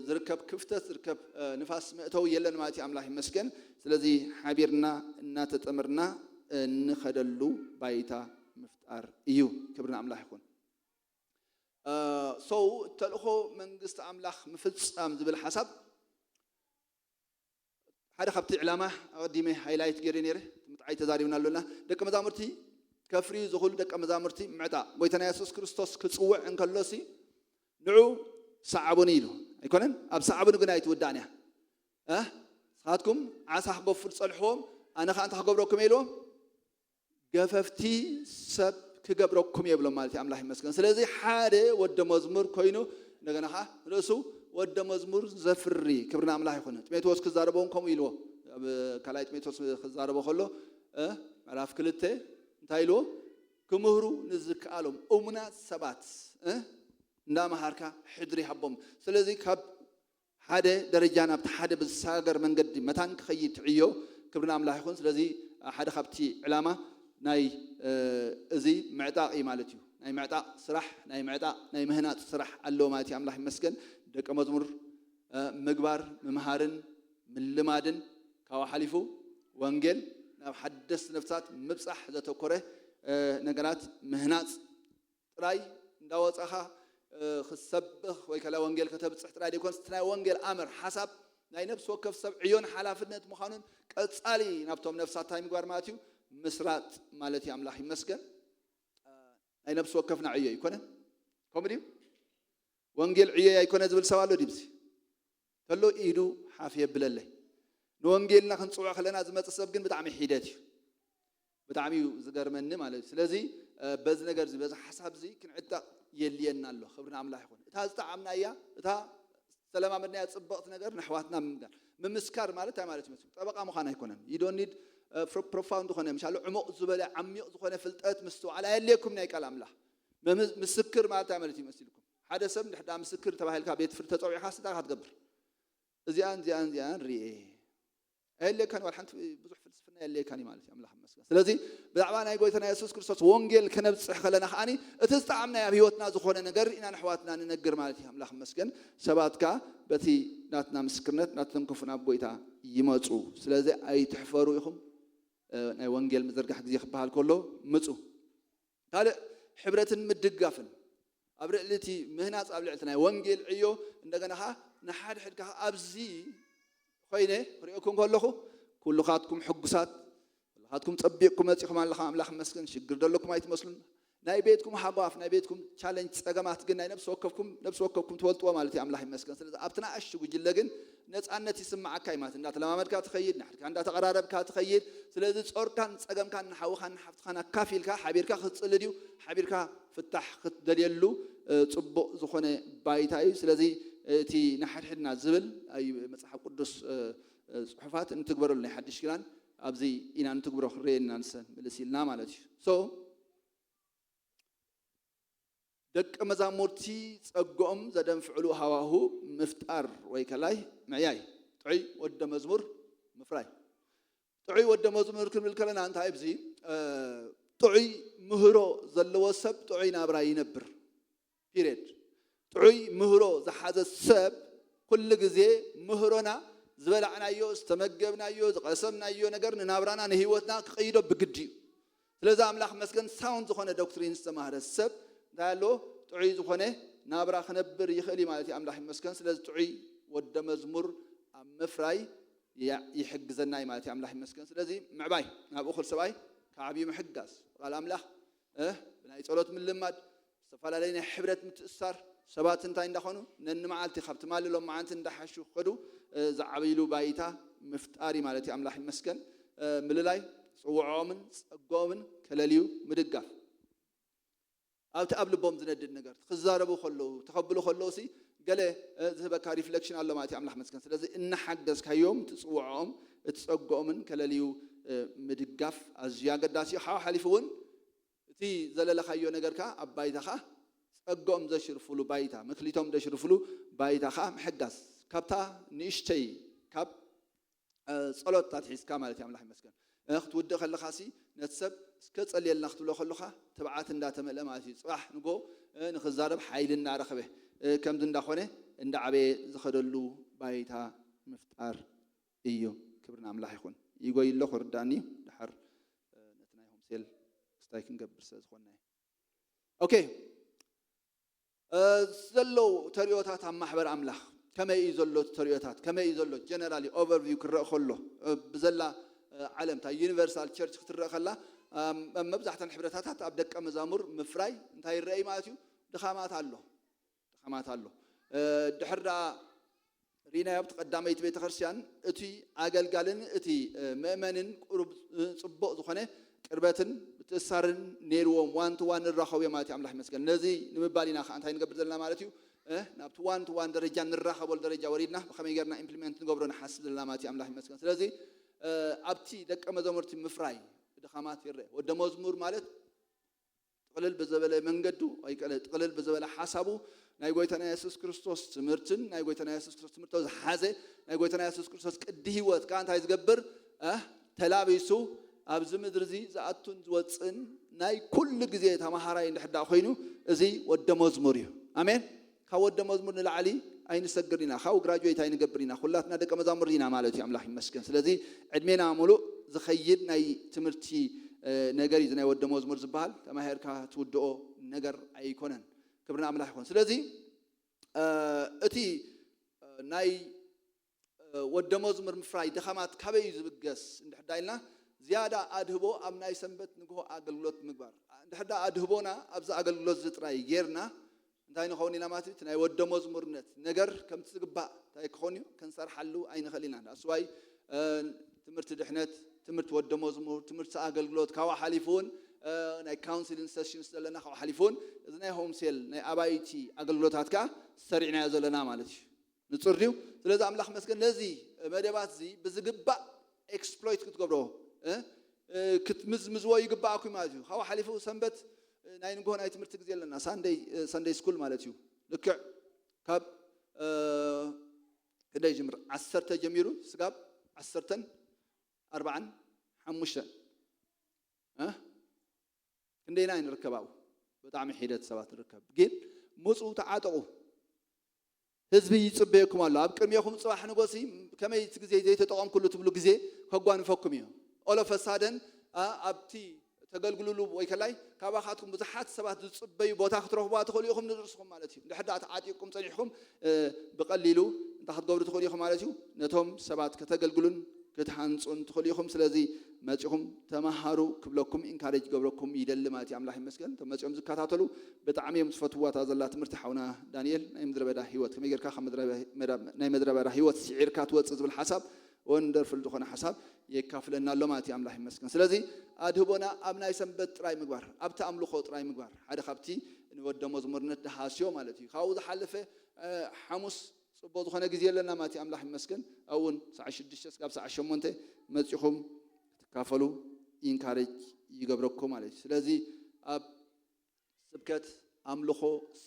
ዝርከብ ክፍተት ዝርከብ ንፋስ መእተዊ የለን ማለት እዩ። ኣምላኽ ይመስገን። ስለዚ ሓቢርና እናተጠመርና እንኸደሉ ባይታ ምፍጣር እዩ። ክብሪ ንኣምላኽ ይኹን። ሰው ተልእኾ መንግስቲ ኣምላኽ ምፍጻም ዝብል ሓሳብ ሓደ ካብቲ ዕላማ ኣቐዲመ ሃይላይት ገይረ ነይረ። ምጥዓይ ተዛሪብና ኣሎና። ደቂ መዛሙርቲ ከፍርዩ ዝኽእሉ ደቂ መዛሙርቲ ምዕጣቕ። ጎይታና የሱስ ክርስቶስ ክጽውዕ እንከሎሲ ንዑ ሰዓቡኒ ኢሉ ኣይኮነን። ኣብ ሰዓቡኒ ግን ኣይትውዳእን እያ። ንስኻትኩም ዓሳ ክገፉ ዝጸንሕዎም ኣነ ኸኣ እንታይ ክገብረኩም እየ ኢልዎም? ገፈፍቲ ሰብ ክገብረኩም እየ ብሎም ማለት እዩ። ኣምላኽ ይመስገን። ስለዚ ሓደ ወደ መዝሙር ኮይኑ እንደገና ኸዓ ርእሱ ወደ መዝሙር ዘፍሪ ክብሪ ንኣምላኽ ይኹን። ጢሞቴዎስ ክዛረቦ እውን ከምኡ ኢልዎ። ኣብ ካልኣይ ጢሞቴዎስ ክዛረቦ ከሎ ምዕራፍ ክልተ እንታይ ኢልዎ? ክምህሩ ንዝከኣሎም እሙናት ሰባት እንዳመሃርካ ሕድሪ ሃቦም። ስለዚ ካብ ሓደ ደረጃ ናብቲ ሓደ ብዝሰጋገር መንገዲ መታን ክኸይድ ትዕዮ። ክብሪ ንኣምላኽ ይኹን። ስለዚ ሓደ ካብቲ ዕላማ ናይ እዚ ምዕጣቕ እዩ ማለት እዩ። ናይ ምዕጣቕ ስራሕ ናይ ምዕጣቕ ናይ ምህናፅ ስራሕ ኣለዎ ማለት እዩ። ኣምላኽ ይመስገን። ደቀ መዝሙር ምግባር ምምሃርን ምልማድን ካብኡ ሓሊፉ ወንጌል ናብ ሓደስቲ ነፍሳት ምብፃሕ ዘተኮረ ነገራት ምህናፅ ጥራይ እንዳወፃኻ ክትሰብኽ ወይ ከላ ወንጌል ከተብፅሕ ጥራይ ዘይኮንስ እቲ ናይ ወንጌል ኣምር ሓሳብ ናይ ነፍሲ ወከፍ ሰብ ዕዮን ሓላፍነት ምዃኑን ቀፃሊ ናብቶም ነፍሳት እንታይ ምግባር ማለት እዩ? ምስራጥ ማለት እዩ። ኣምላኽ ይመስገን። ናይ ነፍሲ ወከፍና ዕዮ ኣይኮነን። ከምኡ ድዩ? ወንጌል ዕዮ ኣይኮነ ዝብል ሰብ ኣሎ ድምሲ ተሎ ኢዱ ሓፍ የብለለይ። ንወንጌልና ክንፅውዖ ከለና ዝመፅእ ሰብ ግን ብጣዕሚ ሒደት እዩ። ብጣዕሚ እዩ ዝገርመኒ ማለት እዩ። ስለዚ በዚ ነገር እዚ በዚ ሓሳብ እዚ ክንዕጠቕ የድልየና ኣሎ። ክብሪ ንኣምላኽ ይኹን። እታ ዝጠዓምናያ እታ ዝተለማመድናያ ፅብቕቲ ነገር ንኣሕዋትና ምምጋር ምምስካር ማለት እንታይ ማለት ይመስል? ጠበቃ ምዃን ኣይኮነን። You don't need profound ዝኾነ ምሻሉ ዕሙቕ ዝበለ ዓሚቕ ዝኾነ ፍልጠት ምስትውዓል ኣየድልየኩም ናይ ቃል ኣምላኽ። ምስክር ማለት እንታይ ማለት ይመስልኩም? ሓደ ሰብ እንድሕዳ ምስክር ተባሂልካ ቤት ፍርዲ ተፀዊዕካ ስታ ክትገብር እዚኣን እዚኣን እዚኣን ርኤ ኣየድልየካን ዋላ ሓንቲ ብዙሕ ፍልስፍና የድልየካን ማለት እዩ። ኣምላኽ ይመስገን። ስለዚ ብዛዕባ ናይ ጎይታና የሱስ ክርስቶስ ወንጌል ከነብፅሕ ከለና ከዓኒ እቲ ዝጠዓምናይ ኣብ ህይወትና ዝኾነ ነገር ኢና ንኣሕዋትና ንነግር ማለት እዩ። ኣምላኽ ይመስገን። ሰባት ከኣ በቲ ናትና ምስክርነት ናተንክፉ ናብ ጎይታ ይመፁ። ስለዚ ኣይትሕፈሩ ኢኹም። ናይ ወንጌል ምዝርጋሕ ግዜ ክበሃል ከሎ ምፁ። ካልእ ሕብረትን ምድጋፍን ኣብ ልዕሊ እቲ ምህናፅ ኣብ ልዕሊ ናይ ወንጌል ዕዮ እንደገና ከዓ ንሓድሕድ ከዓ ኣብዚ ኮይነ ክሪኦኩም ከለኹ ኩልኻትኩም ሕጉሳት ኩልኻትኩም ፀቢቕኩም መፂኹም ኣለኻ። ኣምላኽ መስገን ሽግር ዘለኩም ኣይትመስሉን። ናይ ቤትኩም ሃጓፍ ናይ ቤትኩም ቻለንጅ ፀገማት ግን ናይ ነብሲ ወከፍኩም ነብሲ ወከፍኩም ትፈልጥዎ ማለት እዩ። ኣምላኽ ይመስገን። ስለዚ ኣብቲ ንኣሽቱ ጉጅለ ግን ነፃነት ይስምዓካ እዩ ማለት እንዳተለማመድካ ትኸይድ ናሕድካ እንዳተቐራረብካ ትኸይድ። ስለዚ ፆርካን ፀገምካን ንሓውኻን ንሓፍትኻን ኣካፊልካ ሓቢርካ ክትፅሊ ድዩ ሓቢርካ ፍታሕ ክትደልየሉ ፅቡቕ ዝኾነ ባይታ እዩ። ስለዚ እቲ ንሓድሕድና ዝብል መፅሓፍ ቅዱስ ፅሑፋት እንትግበረሉ ናይ ሓድሽ ኪዳን ኣብዚ ኢና እንትግብሮ ክንርእየና ንሰን ምልስ ኢልና ማለት እዩ። So ደቂ መዛሙርቲ ጸግኦም ዘደንፍዕሉ ሃዋሁ ምፍጣር ወይ ከላይ ምዕያይ ጥዑይ ወደ መዝሙር ምፍራይ። ጥዑይ ወደ መዝሙር ክንብል ከለና እንታይ ኣብዚ ጥዑይ ምህሮ ዘለዎ ሰብ ጥዑይ ናብራ ይነብር። ፒሪድ። ጥዑይ ምህሮ ዝሓዘ ሰብ ኩሉ ግዜ ምህሮና ዝበላዕናዮ ዝተመገብናዮ ዝቐሰምናዮ ነገር ንናብራና ንህይወትና ክቐይዶ ብግዲ እዩ። ስለዚ ኣምላኽ መስገን ሳውንድ ዝኾነ ዶክትሪን ዝተማህረ ሰብ እንታይ ኣሎ ጥዑይ ዝኾነ ናብራ ክነብር ይኽእል እዩ ማለት እዩ። ኣምላኽ ይመስገን። ስለዚ ጥዑይ ወደ መዝሙር ኣብ ምፍራይ ይሕግዘና እዩ ማለት እዩ። ኣምላኽ ይመስገን። ስለዚ ምዕባይ ናብ እኹል ሰብኣይ ከዓብዩ ምሕጋዝ ቃል ኣምላኽ ብናይ ጸሎት ምልማድ ዝተፈላለዩ ናይ ሕብረት ምትእሳር ሰባት እንታይ እንዳኾኑ ነንመዓልቲ ካብ ትማሊ ሎም መዓልቲ እንዳሓሹ ክኸዱ ዝዓብይሉ ባይታ ምፍጣር እዩ ማለት እዩ። ኣምላኽ ይመስገን። ምልላይ ጽውዖምን ጸጎምን ከለልዩ ምድጋፍ ኣብቲ ኣብ ልቦም ዝነድድ ነገር ክዛረቡ ከለዉ ተኸብሉ ከለዉ ሲ ገለ ዝህበካ ሪፍሌክሽን ኣሎ ማለት እዩ። ኣምላኽ መስገን። ስለዚ እናሓገዝካዮም ትጽውዖም እትጸጎኦምን ከለልዩ ምድጋፍ ኣዝዩ ኣገዳሲ እዩ። ሓው ሓሊፉ እውን እቲ ዘለለኻዮ ነገርካ ኣብ ባይታኻ ጸጎኦም ዘሽርፍሉ ባይታ መክሊቶም ዘሽርፍሉ ባይታኻ ምሕጋዝ ካብታ ንእሽተይ ካብ ጸሎት ኣትሒዝካ ማለት እዩ። ኣምላኽ ይመስገን። ክትውድእ ከለኻ ሲ ነቲ ሰብ እስከ ጸልየልና ክትብሎ ከለኻ ትብዓት እንዳተመልአ ማለት እዩ። ጽባሕ ንጎ ንክዛረብ ሓይሊ እናረኸበ ከምዚ እንዳኾነ እንዳዓበየ ዝኸደሉ ባይታ ምፍጣር እዩ። ክብሪ ንኣምላኽ ይኹን። ይጎይ ኣሎ ክርዳእኒ እዩ። ድሓር ነቲ ናይ ሆምሴል ክስታይ ክንገብር ስለ ዝኾንና እዩ። ኦኬ። ዘለዉ ተሪኦታት ኣብ ማሕበር ኣምላኽ ከመይ እዩ ዘሎ? ተሪኦታት ከመይ እዩ ዘሎ? ጀነራሊ ኦቨርቪው ክረአ ከሎ ብዘላ ዓለም እታ ዩኒቨርሳል ቸርች ክትረአ ከላ መብዛሕተን ሕብረታታት ኣብ ደቀ መዛሙር ምፍራይ እንታይ ይረአ ማለት እዩ? ድኻማት ኣሎ። ድኻማት ኣሎ። ድሕር ደኣ ርኢናዮ ኣብቲ ቀዳመይቲ ቤተ ክርስቲያን እቲ ኣገልጋልን እቲ ምእመንን ቁሩብ ጽቡቕ ዝኾነ ቅርበትን ምትእሳርን ነይርዎም ዋን ቱ ዋን ንራኸቡ እዮም ማለት እዩ። ኣምላኽ ይመስገን። ነዚ ንምባል ኢና ከዓ እንታይ ንገብር ዘለና ማለት እዩ? ናብቲ ዋን ቱ ዋን ደረጃ ንራኸበሉ ደረጃ ወሪድና ብኸመይ ገርና ኢምፕሊመንት ንገብሮ ንሓስብ ዘለና ማለት እዩ። ኣምላኽ ይመስገን። ስለዚ ኣብቲ ደቀ መዛሙርቲ ምፍራይ ድኻማት ይረአ። ወደ መዝሙር ማለት ጥቕልል ብዘበለ መንገዱ ጥቕልል ብዘበለ ሓሳቡ ናይ ጎይታና የሱስ ክርስቶስ ትምህርትን ናይ ጎይታና የሱስ ክርስቶስ ትምህርቶ ዝሓዘ ናይ ጎይታና የሱስ ክርስቶስ ቅዲ ህይወት ከዓ እንታይ ዝገብር ተላቢሱ ኣብዚ ምድሪ እዚ ዝኣቱን ዝወፅን ናይ ኩሉ ግዜ ተማሃራይ እንድሕዳ ኮይኑ እዚ ወደ መዝሙር እዩ። ኣሜን። ካብ ወደ መዝሙር ንላዕሊ ኣይንሰግር ኢና፣ ካብ ግራጁዌት ኣይንገብር ኢና። ኩላትና ደቀ መዛሙር ኢና ማለት እዩ። ኣምላኽ ይመስገን። ስለዚ ዕድሜና ሙሉእ ዝኸይድ ናይ ትምህርቲ ነገር እዩ ናይ ወደ መዝሙር ዝበሃል። ተማሂርካ ትውድኦ ነገር ኣይኮነን። ክብሪ ንኣምላኽ ይኹን። ስለዚ እቲ ናይ ወደ መዝሙር ምፍራይ ድኻማት ካበይ እዩ ዝብገስ እንድሕዳ ኢልና ዝያዳ ኣድህቦ ኣብ ናይ ሰንበት ንግሆ ኣገልግሎት ምግባር እንድሕዳ ኣድህቦና ኣብዚ ኣገልግሎት እዚ ጥራይ ጌርና እንታይ ንኸውን ኢና ማለት እቲ ናይ ወደ መዝሙርነት ነገር ከምቲ ዝግባእ እንታይ ክኸውን እዩ ክንሰርሓሉ ኣይንኽእል ኢና። ዳስዋይ ትምህርቲ ድሕነት፣ ትምህርቲ ወደ መዝሙር፣ ትምህርቲ ኣገልግሎት፣ ካብኡ ሓሊፉ እውን ናይ ካውንስሊን ሰሽንስ ዘለና፣ ካብኡ ሓሊፉ እውን እዚ ናይ ሆም ሴል ናይ ኣባይቲ ኣገልግሎታት ከዓ ሰሪዕናዮ ዘለና ማለት እዩ። ንፁር ድዩ? ስለዚ ኣምላኽ መስገን ነዚ መደባት እዚ ብዝግባእ ኤክስፕሎይት ክትገብሮ ክትምዝምዝዎ ይግባኣኩም ማለት እዩ። ካብኡ ሓሊፉ ሰንበት ናይ ንግሆ ናይ ትምህርቲ ግዜ ኣለና፣ ሳንደይ ስኩል ማለት እዩ። ልክዕ ካብ ክንደይ ጅምር? ዓሰርተ ጀሚሩ ስጋብ ዓሰርተን ኣርባዓን ሓሙሽተን ክንደይና ንርከብ ኣብኡ? ብጣዕሚ ሒደት ሰባት ንርከብ። ግን ምፁ፣ ተዓጠቑ። ህዝቢ ይፅበየኩም ኣሎ። ኣብ ቅድሚኹም ፅባሕ ንጎሲ ከመይ እቲ ግዜ ዘይተጠቐምኩሉ ትብሉ ግዜ ከጓንፈኩም እዩ። ኦሎፈሳደን ኣብቲ ተገልግሉሉ ወይ ከላይ ካባኻትኩም ብዙሓት ሰባት ዝፅበዩ ቦታ ክትረኽቡ ትኽእሉ ኢኹም ንርእስኹም ማለት እዩ። እንድሕር ደኣ ተዓጢቕኩም ፀኒሕኩም ብቐሊሉ እንታይ ክትገብሩ ትኽእሉ ኢኹም ማለት እዩ? ነቶም ሰባት ከተገልግሉን ክትሃንፁን ትኽእሉ ኢኹም። ስለዚ መፂኹም ተመሃሩ ክብለኩም ኢንካሬጅ ገብረኩም ይደሊ ማለት እዩ። ኣምላኽ ይመስገን። እቶም መፂኦም ዝከታተሉ ብጣዕሚ እዮም ዝፈትዋታ ዘላ ትምህርቲ ሓውና ዳንኤል ናይ ምድረ በዳ ህይወት ከመይ ጌርካ ካብ ናይ ምድረ በዳ ህይወት ስዒርካ ትወፅእ ዝብል ሓሳብ ወንደርፍል ዝኾነ ሓሳብ የካፍለና ኣሎ ማለት እዩ። ኣምላኽ ይመስገን። ስለዚ ኣድህቦና ኣብ ናይ ሰንበት ጥራይ ምግባር፣ ኣብቲ ኣምልኾ ጥራይ ምግባር ሓደ ካብቲ ንወደ መዝሙርነት ድሃስዮ ማለት እዩ። ካብኡ ዝሓለፈ ሓሙስ ፅቡቅ ዝኾነ ግዜ ኣለና ማለት እዩ። ኣምላኽ ይመስገን። ኣብኡ እውን ሰዓ ሽዱሽተ ስጋብ ሰዓ ሸሞንተ መፂኹም ክትካፈሉ ኢንካሬጅ ይገብረኩም ማለት እዩ። ስለዚ ኣብ ስብከት ኣምልኾ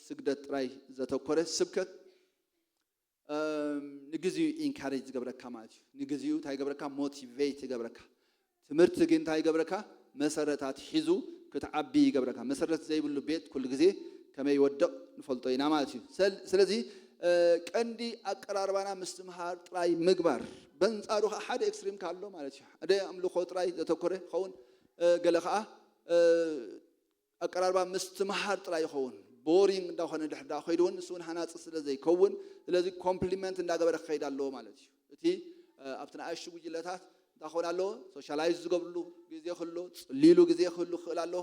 ስግደት ጥራይ ዘተኮረ ስብከት ንግዚኡ ኢንካሬጅ ዝገብረካ ማለት እዩ። ንግዚኡ እንታይ ይገብረካ? ሞቲቬት ይገብረካ። ትምህርቲ ግን እንታይ ይገብረካ? መሰረታት ሒዙ ክትዓቢ ይገብረካ። መሰረት ዘይብሉ ቤት ኩሉ ግዜ ከመይ ይወድቕ ንፈልጦ ኢና ማለት እዩ። ስለዚ ቀንዲ ኣቀራርባና ምስትምሃር ጥራይ ምግባር፣ በንጻሩ ከዓ ሓደ ኤክስትሪም ኣሎ ማለት እዩ። ሓደ ኣምልኾ ጥራይ ዘተኮረ ክኸውን፣ ገለ ከዓ ኣቀራርባ ምስትምሃር ጥራይ ይኸውን። ቦሪንግ እንዳኾነ ድሕር ዳ ኮይዱ እውን ንሱ እውን ሃናፂ ስለ ዘይከውን፣ ስለዚ ኮምፕሊመንት እንዳገበረ ክኸይድ ኣለዎ ማለት እዩ። እቲ ኣብቲ ንኣሽቱ ጉጅለታት እንታይ ክኸውን ኣለዎ? ሶሻላይዝ ዝገብርሉ ግዜ ክህሉ፣ ፅልይሉ ግዜ ክህሉ ክኽእል ኣለዎ።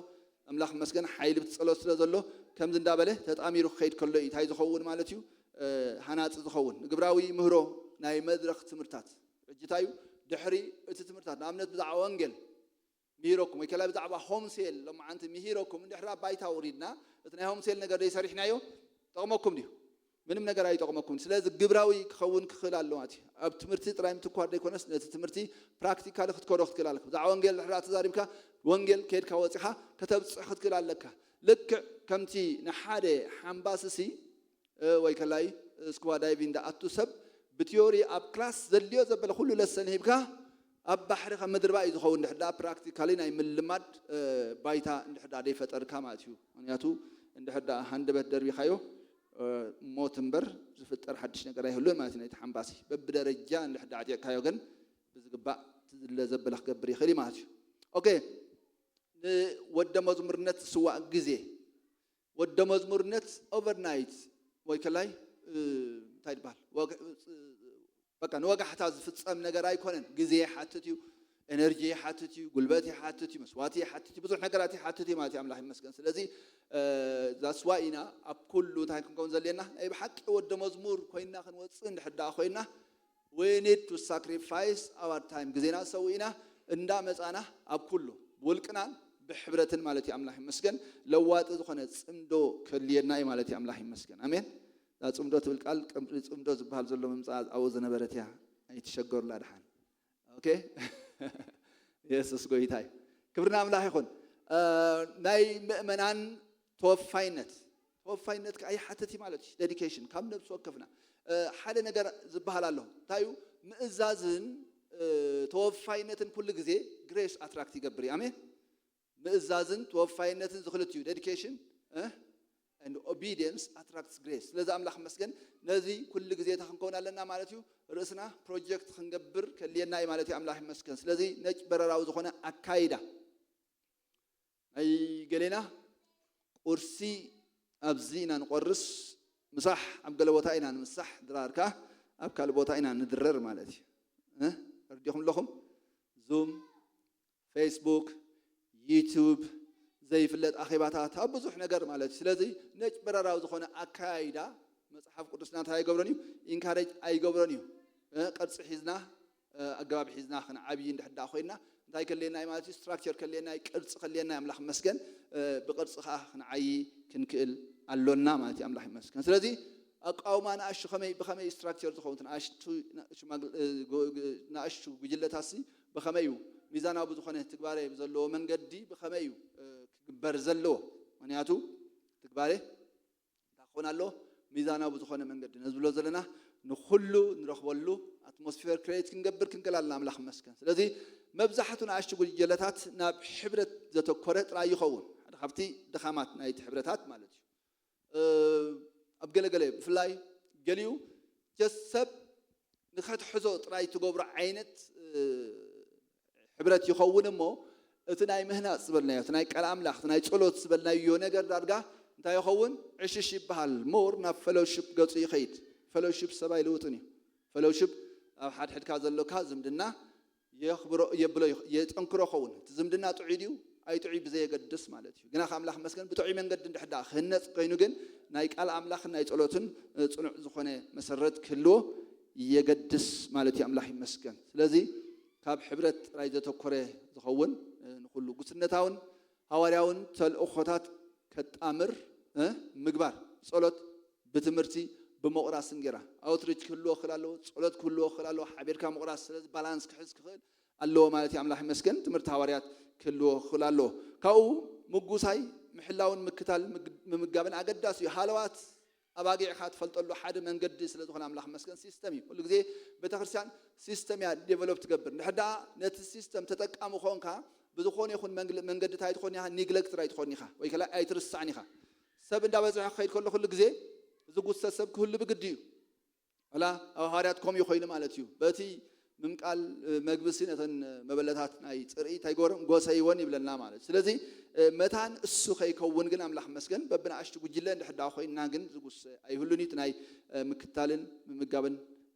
ኣምላኽ መስገን ሓይሊ ብቲ ጸሎት ስለ ዘሎ ከምዚ እንዳበለ ተጣሚሩ ክኸይድ ከሎ እዩ እንታይ ዝኸውን ማለት እዩ? ሃናፂ ዝኸውን። ንግብራዊ ምህሮ ናይ መድረኽ ትምህርታት ሕጂ እንታይ እዩ? ድሕሪ እቲ ትምህርታት ንኣብነት ብዛዕባ ወንጌል ምሂረኩም ወይ ከላ ብዛዕባ ሆምሴል ሎማዓንቲ ምሂረኩም እንድሕራ ባይታ ውሪድና እቲ ናይ ሆምሴል ነገር ደይሰሪሕናዮ ጠቕመኩም ድዩ? ምንም ነገር ኣይጠቕመኩም። ስለዚ ግብራዊ ክኸውን ክኽእል ኣለዎ ማለት እዩ። ኣብ ትምህርቲ ጥራይ ምትኳር ዘይኮነስ ነቲ ትምህርቲ ፕራክቲካሊ ክትከዶ ክትክእል ኣለካ። ብዛዕባ ወንጌል ድሕራ ተዛሪብካ ወንጌል ከድካ ወፂኻ ከተብፅሕ ክትክእል ኣለካ። ልክዕ ከምቲ ንሓደ ሓምባስሲ ወይ ከላይ ስኩባ ዳይቪንግ ዝኣቱ ሰብ ብቲዮሪ ኣብ ክላስ ዘድልዮ ዘበለ ኩሉ ለሰን ሂብካ ኣብ ባሕሪ ከም ምድርባ እዩ ዝኸውን። እንድሕር ደኣ ፕራክቲካሊ ናይ ምልማድ ባይታ እንድሕር ደኣ ደይፈጠርካ ማለት እዩ። ምክንያቱ እንድሕር ደኣ ሃንደበት ደርቢኻዮ ሞት እምበር ዝፍጠር ሓድሽ ነገር ኣይህሉን ማለት እዩ። ነቲ ሓምባሲ በብደረጃ እንድሕር ደኣ ኣዕጢቕካዮ ግን ብዝግባእ ትዝለ ዘበለ ክገብር ይኽእል እዩ ማለት እዩ። ኦኬ፣ ንወደ መዝሙርነት ዝስዋእ ግዜ ወደ መዝሙርነት ኦቨርናይት ወይ ከላይ እንታይ ይበሃል በቃ ንወጋሕታ ዝፍፀም ነገር ኣይኮነን። ግዜ ይሓትት እዩ፣ ኤነርጂ ይሓትት እዩ፣ ጉልበት ይሓትት እዩ፣ መስዋእቲ ይሓትት እዩ፣ ብዙሕ ነገራት ይሓትት እዩ ማለት እዩ። ኣምላኽ ይመስገን። ስለዚ ዛስዋ ኢና ኣብ ኩሉ እንታይ ክንከውን ዘድልየና ናይ ብሓቂ ወደ መዝሙር ኮይና ክንወፅእ እንድሕር ደኣ ኮይና we need to sacrifice our time ግዜና ሰው ኢና እንዳመፃና ኣብ ኩሉ ብውልቅናን ብሕብረትን ማለት እዩ። ኣምላኽ ይመስገን። ለዋጢ ዝኾነ ፅምዶ ከድልየና እዩ ማለት እዩ። ኣምላኽ ይመስገን። ኣሜን። እዛ ፅምዶ ትብል ቃል ቀምሪ ፅምዶ ዝበሃል ዘሎ ምምፃእ ኣብኡ ዝነበረት እያ። ኣይትሸገሩላ ድሓን። ኦኬ። የሱስ ጎይታ እዩ። ክብሪ ንኣምላኽ ይኹን። ናይ ምእመናን ተወፋይነት ተወፋይነት ከዓ ይሓትት እዩ ማለት እዩ። ዴዲኬሽን ካብ ነብሲ ወከፍና ሓደ ነገር ዝበሃል ኣሎ። እንታይ እዩ? ምእዛዝን ተወፋይነትን ኩሉ ግዜ ግሬስ ኣትራክት ይገብር እዩ። ኣሜን። ምእዛዝን ተወፋይነትን ዝኽልት እዩ። ዴዲኬሽን ኦቢዲየንስ ኣትራክትስ ግሬስ። ስለዚ ኣምላኽ መስገን ነዚ ኩሉ ግዜ እንታይ ክንከውን ኣለና ማለት እዩ? ርእስና ፕሮጀክት ክንገብር ከልየና እዩ ማለት እዩ። ኣምላኽ ይመስገን። ስለዚ ነጭ በረራዊ ዝኾነ ኣካይዳ ናይ ገሌና ቁርሲ ኣብዚ ኢና ንቆርስ፣ ምሳሕ ኣብ ገለ ቦታ ኢና ንምሳሕ፣ ድራር ከኣ ኣብ ካልእ ቦታ ኢና ንድረር ማለት እዩ። ተረዲኹም ኣለኹም? ዙም፣ ፌስቡክ፣ ዩቱብ፣ ዘይፍለጥ ኣኼባታት ኣብ ብዙሕ ነገር ማለት እዩ። ስለዚ ነጭ በረራዊ ዝኾነ ኣካያይዳ መፅሓፍ ቅዱስና እንታይ ኣይገብሮን እዩ? ኢንካሬጅ ኣይገብሮን እዩ። ቅርፂ ሒዝና ኣገባብ ሒዝና ክንዓብይ እንድሕር ደኣ ኮይና እንታይ ከልየና እዩ ማለት እዩ? ስትራክቸር ከልየና እዩ፣ ቅርፂ ከልየና እዩ። ኣምላኽ ይመስገን። ብቅርፂ ከዓ ክንዓይ ክንክእል ኣሎና ማለት እዩ። ኣምላኽ ይመስገን። ስለዚ ኣቃውማ ንኣሽቱ ከመይ ብኸመይ ስትራክቸር ዝኸውን ንኣሽቱ ንኣሽቱ ጉጅለታትሲ ብኸመይ እዩ ሚዛናዊ ብዝኾነ ትግባረ ዘለዎ መንገዲ ብኸመይ እዩ ክግበር ዘለዎ? ምክንያቱ ትግባረ እንታይ ክኾን ኣለዎ? ሚዛናዊ ብዝኾነ መንገዲ ነዚ ብሎ ዘለና ንኩሉ ንረኽበሉ ኣትሞስፌር ክሬት ክንገብር ክንክእል ኣለና። ኣምላኽ ይመስገን። ስለዚ መብዛሕቱ ንኣሽቱ ጉጅለታት ናብ ሕብረት ዘተኮረ ጥራይ ይኸውን። ሓደ ካብቲ ድኻማት ናይቲ ሕብረታት ማለት እዩ። ኣብ ገለገለ ብፍላይ ገሊኡ ጀስ ሰብ ንኸትሕዞ ጥራይ ትገብሮ ዓይነት ሕብረት ይኸውን እሞ እቲ ናይ ምህናፅ ዝበልናዮ እቲ ናይ ቃል ኣምላኽ እቲ ናይ ጸሎት ዝበልናዮ ነገር ዳርጋ እንታይ ይኸውን? ዕሽሽ ይበሃል። ሞር ናብ ፈሎውሽፕ ገፁ ይኸይድ። ፈሎውሽፕ ሰብ ኣይልውጥን እዩ። ፈሎውሽፕ ኣብ ሓድሕድካ ዘሎካ ዝምድና የኽብሮ የብሎ የጠንክሮ ኸውን። እቲ ዝምድና ጥዑይ ድዩ ኣይጥዑይ ብዘየገድስ ማለት እዩ። ግና ከኣምላኽ መስገን ብጥዑይ መንገዲ እንድሕዳ ክህነፅ ኮይኑ ግን ናይ ቃል ኣምላኽን ናይ ጸሎትን ፅኑዕ ዝኾነ መሰረት ክህልዎ የገድስ ማለት እዩ። ኣምላኽ ይመስገን። ስለዚ ካብ ሕብረት ጥራይ ዘተኮረ ዝኸውን ንኩሉ ጉስነታውን ሃዋርያውን ተልእኾታት ከጣምር ምግባር ጸሎት ብትምህርቲ ብመቑራስ እንጌራ ኣውትሪች ክህልዎ ክእል ኣለዎ። ጸሎት ክህልዎ ክእል ኣለዎ። ሓቢርካ ምቑራስ ስለዚ ባላንስ ክሕዝ ክኽእል ኣለዎ ማለት እዩ። ኣምላኽ ይመስገን። ትምህርቲ ሃዋርያት ክህልዎ ክእል ኣለዎ። ካብኡ ምጉሳይ ምሕላውን ምክታል ምምጋብን ኣገዳሲ እዩ። ሃለዋት ኣባጊዕካ ትፈልጠሉ ሓደ መንገዲ ስለ ዝኾነ ኣምላኽ መስገን ሲስተም እዩ። ኩሉ ግዜ ቤተክርስትያን ሲስተም እያ ዴቨሎፕ ትገብር። እንድሕር ደኣ ነቲ ሲስተም ተጠቃሚ ኮንካ ብዝኾነ ይኹን መንገድታት ኣይትኾን ኢኻ፣ ኒግለክት ኣይትኾን ኢኻ ወይ ከላ ኣይትርሳዕን ኢኻ። ሰብ እንዳበዝሐ ክኸይድ ከሎ ኩሉ ግዜ ዝጉሰ ሰብ ክህሉ ብግዲ እዩ። ወላ ኣብ ሃዋርያት ከምኡ ኮይኑ ማለት እዩ። በቲ ምምቃል መግብሲ ነተን መበለታት ናይ ፅርኢ እንታይ ገበሮም ጎሰይወን ይብለና ማለት። ስለዚ መታን እሱ ከይከውን ግን ኣምላኽ መስገን በብንኣሽቱ ጉጅለ እንድሕዳ ኮይና ግን ዝጉሰ ኣይህሉን እዩ። እቲ ናይ ምክታልን ምምጋብን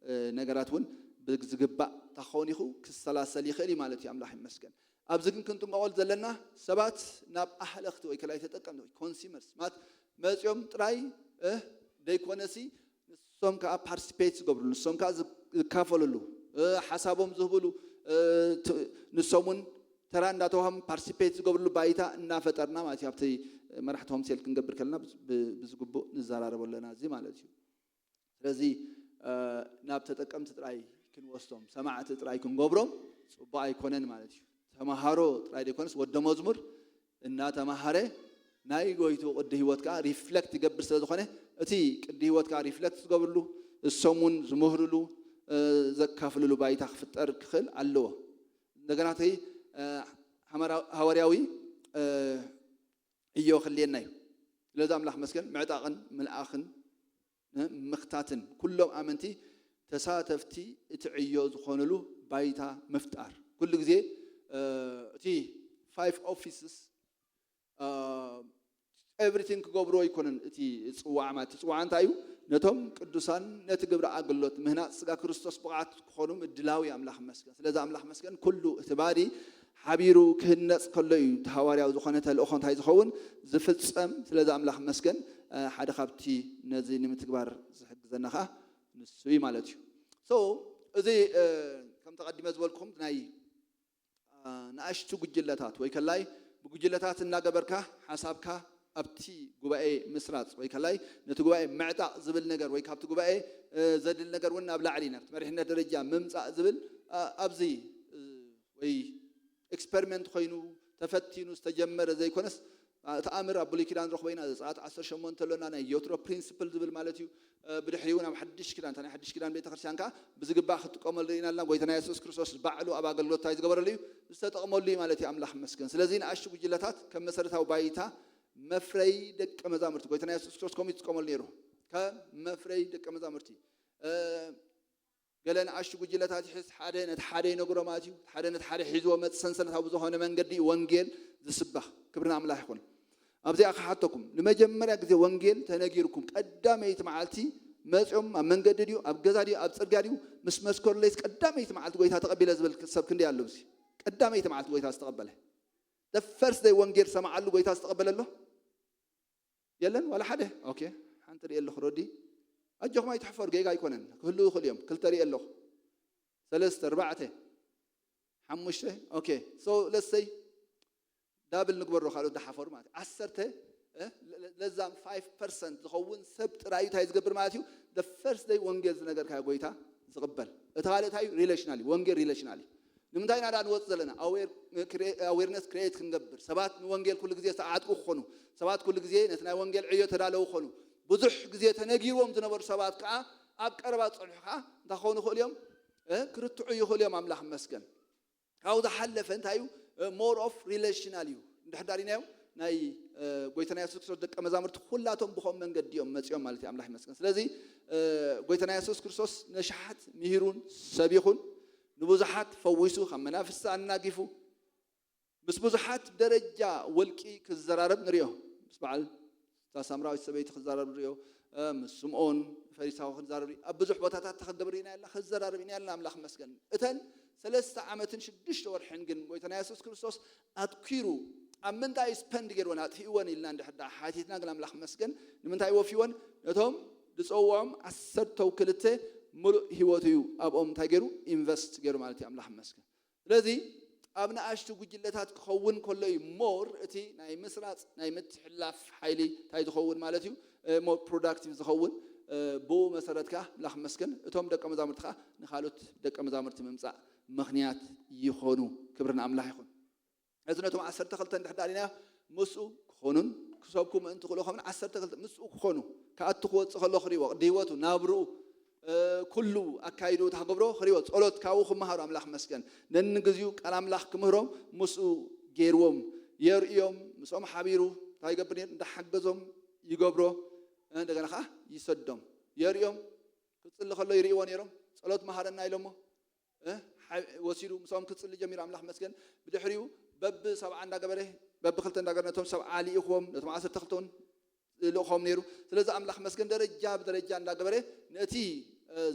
ነገራት እውን ብዝግባእ ታኸውን ይኹ ክሰላሰል ይኽእል እዩ ማለት እዩ። ኣምላኽ ይመስገን። ኣብዚ ግን ክንጥንቀቐሉ ዘለና ሰባት ናብ ኣህለኽቲ ወይ ከላይ ተጠቀምቲ ወይ ኮንሱመርስ ማለት መፂኦም ጥራይ ደይኮነሲ ንሶም ከዓ ፓርቲሲፔት ዝገብርሉ ንሶም ከዓ ዝካፈልሉ ሓሳቦም ዝህብሉ ንሶም እውን ተራ እንዳተዋህም ፓርቲሲፔት ዝገብርሉ ባይታ እናፈጠርና ማለት እዩ። ኣብቲ መራሕቲ ሆምሴል ክንገብር ከለና ብዝግቡእ ንዘራረበ ኣለና እዚ ማለት እዩ። ስለዚ ናብ ተጠቀምቲ ጥራይ ክንወስዶም ሰማዕቲ ጥራይ ክንገብሮም ፅቡቅ ኣይኮነን ማለት እዩ። ተምሃሮ ጥራይ ዘይኮነስ ወደ መዝሙር እናተምሃረ ናይ ጎይቱ ቅዲ ህይወት ከዓ ሪፍለክት ይገብር ስለ ዝኾነ እቲ ቅዲ ህይወት ከዓ ሪፍለክት ዝገብርሉ እሶም እውን ዝምህርሉ ዘካፍልሉ ባይታ ክፍጠር ክኽእል ኣለዎ። እንደገና እቲ ሃዋርያዊ ዕዮ ክልየና እዩ። ስለዚ ኣምላኽ መስገን ምዕጣቕን ምልኣኽን ምኽታትን ኩሎም ኣመንቲ ተሳተፍቲ እቲ ዕዮ ዝኾኑሉ ባይታ ምፍጣር። ኩሉ ግዜ እቲ ፋይቭ ኦፊስስ ኤቭሪቲንግ ክገብሩ ኣይኮነን። እቲ ፅዋዕ ማለት እቲ ፅዋዕ እንታይ እዩ? ነቶም ቅዱሳን ነቲ ግብሪ ኣገልግሎት ምህናፅ ስጋ ክርስቶስ ብቕዓት ክኾኑ ምድላው እዩ። ኣምላኽ መስገን። ስለዚ ኣምላኽ መስገን ኩሉ እቲ ባዲ ሓቢሩ ክህነፅ ከሎ እዩ እቲ ሃዋርያዊ ዝኾነ ተልእኾ እንታይ ዝኸውን ዝፍፀም። ስለዚ ኣምላኽ መስገን ሓደ ካብቲ ነዚ ንምትግባር ዝሕግዘና ከዓ ንሱ እዩ ማለት እዩ። ሶ እዚ ከም ተቐዲመ ዝበልኩም ናይ ንኣሽቱ ጉጅለታት ወይ ከላይ ብጉጅለታት እናገበርካ ሓሳብካ ኣብቲ ጉባኤ ምስራፅ ወይ ከላይ ነቲ ጉባኤ ምዕጣቕ ዝብል ነገር ወይ ካብቲ ጉባኤ ዘድሊ ነገር እውን ናብ ላዕሊ ናብቲ መሪሕነት ደረጃ ምምፃእ ዝብል ኣብዚ ወይ ኤክስፐሪመንት ኮይኑ ተፈቲኑ ዝተጀመረ ዘይኮነስ እቲ ኣምር ኣብ ብሉይ ኪዳን ረኽቦ ኢና ዘፀኣት ዓሰርተ ሸሞንተ ኣሎና ናይ የትሮ ፕሪንስፕል ዝብል ማለት እዩ። ብድሕሪኡ ናብ ሓድሽ ኪዳን እታ ናይ ሓድሽ ኪዳን ቤተክርስትያን ከዓ ብዝግባእ ክትጥቀመሉ ርኢና ኣለና። ጎይታና የሱስ ክርስቶስ ባዕሉ ኣብ ኣገልግሎት እንታይ ዝገበረሉ እዩ ዝተጠቕመሉ እዩ ማለት እዩ። ኣምላኽ ይመስገን። ስለዚ ንኣሽቱ ጉጅለታት ከም መሰረታዊ ባይታ መፍረይ ደቀ መዛሙርቲ ጎይታና የሱስ ክርስቶስ ከምኡ ይጥቀመሉ ነይሩ። ከም መፍረይ ደቀ መዛሙርቲ ገለ ንኣሽቱ ጉጅለታት ይሕዝ ሓደ ነቲ ሓደ ይነግሮ ማለት እዩ። ሓደ ነቲ ሓደ ሒዝዎ መፅ ሰንሰለታዊ ብዝኾነ መንገዲ እዩ ወንጌል ዝስበኽ። ክብሪ ንኣምላኽ ይኹን። ኣብዚኣ ክሓተኩም ንመጀመርያ ግዜ ወንጌል ተነጊርኩም ቀዳመይቲ መዓልቲ መፅኦም ኣብ መንገዲ ድዩ ኣብ ገዛ ድዩ ኣብ ፅርግያ ድዩ ምስ መስከሩለይስ ቀዳመይቲ መዓልቲ ጎይታ ተቐቢለ ዝብል ሰብ ክንደይ ኣሎ? እዚ ቀዳመይቲ መዓልቲ ጎይታ ዝተቐበለ the first day ወንጌል ሰማዓሉ ጎይታ ዝተቐበለ ኣሎ? የለን ዋላ ሓደ። ኦኬ ሓንቲ ሪኤ ኣለኹ ሮዲ ኣጆኹም ኣይትሕፈሩ ጌጋ ኣይኮነን ክህልው ይኽእሉ እዮም ክልተ ሪኤ ኣለኹ። ሰለስተ ኣርባዕተ ሓሙሽተ okay so let's say double ንግበሮ ካልኦት ዝሓፈሩ ማለት ዓሰርተ ለዛም five percent ዝኸውን ሰብ ጥራይ እንታይ ዝገብር ማለት እዩ። The first day ወንጌል ዝነገርካዮ ጎይታ ዝቕበል። እቲ ካልእ እንታይ እዩ? Relational እዩ። ወንጌል relational እዩ። ንምንታይ ኢና ንወፅ ዘለና? Awareness create ክንገብር፣ ሰባት ንወንጌል ኩሉ ግዜ ዝተዓጥቁ ክኾኑ፣ ሰባት ኩሉ ግዜ ነቲ ናይ ወንጌል ዕዮ ተዳለዉ ክኾኑ፣ ብዙሕ ግዜ ተነጊርዎም ዝነበሩ ሰባት ከዓ ኣብ ቀረባ ዝፀንሑ ከዓ እንታይ ክኾኑ ይኽእሉ እዮም? ክርትዑ ይኽእሉ እዮም። ኣምላኽ ይመስገን። ካብኡ ዝሓለፈ እንታይ እዩ? More of relational እዩ። እንድሕር ዳሪናዮም ናይ ጎይታና የሱስ ክርስቶስ ደቀ መዛሙርቲ ኩላቶም ብኸም መንገዲ እዮም መፂኦም ማለት እዩ። ኣምላኽ ይመስገን። ስለዚ ጎይታና የሱስ ክርስቶስ ነሽሓት ምሂሩን ሰቢኹን ንብዙሓት ፈዊሱ ካብ መናፍስቲ ኣናጊፉ ምስ ብዙሓት ደረጃ ውልቂ ክዘራረብ ንሪኦ። ምስ በዓል እታ ሳምራዊት ሰበይቲ ክዛረብ ንሪኦ። ምስ ስምኦን ፈሪሳዊ ክዛረብ ንሪኦ። ኣብ ብዙሕ ቦታታት ተኸገብር ኢና ያላ ክዘራረብ ኢና ያላ። ኣምላኽ መስገን እተን ሰለስተ ዓመትን ሽዱሽተ ወርሕን ግን ጎይታና የሱስ ክርስቶስ ኣትኪሩ ኣብ ምንታይ ስፐንድ ገይርወን ኣጥፊእወን ኢልና እንድሕር ደኣ ሓቲትና ግን ኣምላኽ መስገን ንምንታይ ወፊወን? ነቶም ዝፀውዖም ዓሰርተው ክልተ ምሉእ ህይወቱ እዩ ኣብኦም እንታይ ገይሩ ኢንቨስት ገይሩ ማለት እዩ። ኣምላኽ መስገን ስለዚ ኣብ ንኣሽቱ ጉጅለታት ክኸውን ከሎ እዩ ሞር እቲ ናይ ምስራፅ ናይ ምትሕላፍ ሓይሊ እንታይ ዝኸውን ማለት እዩ ሞር ፕሮዳክቲቭ ዝኸውን። ብኡ መሰረት ከዓ ኣምላኽ መስገን እቶም ደቀ መዛሙርቲ ከዓ ንካልኦት ደቀ መዛሙርቲ ምምፃእ ምኽንያት ይኾኑ። ክብሪ ንኣምላኽ ይኹን። እዚ ነቶም ዓሰርተ ክልተ እንድሕር ዳሊና ምስኡ ክኾኑን ክሰብኩ ምእንቲ ክእሎ ከምኡን ዓሰርተ ክልተ ምስኡ ክኾኑ ክኣቱ ክወፅእ ከሎ ክሪእዎ ቅዲ ህይወቱ ናብርኡ ኩሉ ኣካይድኡ ታገብሮ ክሪኦ ፀሎት ካብኡ ክመሃሩ ኣምላኽ መስገን ነንግዚኡ ቃል ኣምላኽ ክምህሮም ምስኡ ገይርዎም የርእዮም ምስኦም ሓቢሩ እንታይ ይገብር ነይሩ እንዳሓገዞም ይገብሮ እንደገና ከዓ ይሰዶም የርእዮም ክፅሊ ከሎ ይርእይዎ ነይሮም ፀሎት መሃረና ኢሎሞ ወሲዱ ምስኦም ክፅሊ ጀሚሩ ኣምላኽ መስገን ብድሕሪኡ በብ ሰብዓ እንዳገበረ በብ ክልተ እንዳገበረ ነቶም ሰብዓ ልኢኽዎም ነቶም ዓሰርተ ክልተውን ልእኾም ነይሩ ስለዚ ኣምላኽ መስገን ደረጃ ብደረጃ እንዳገበረ ነቲ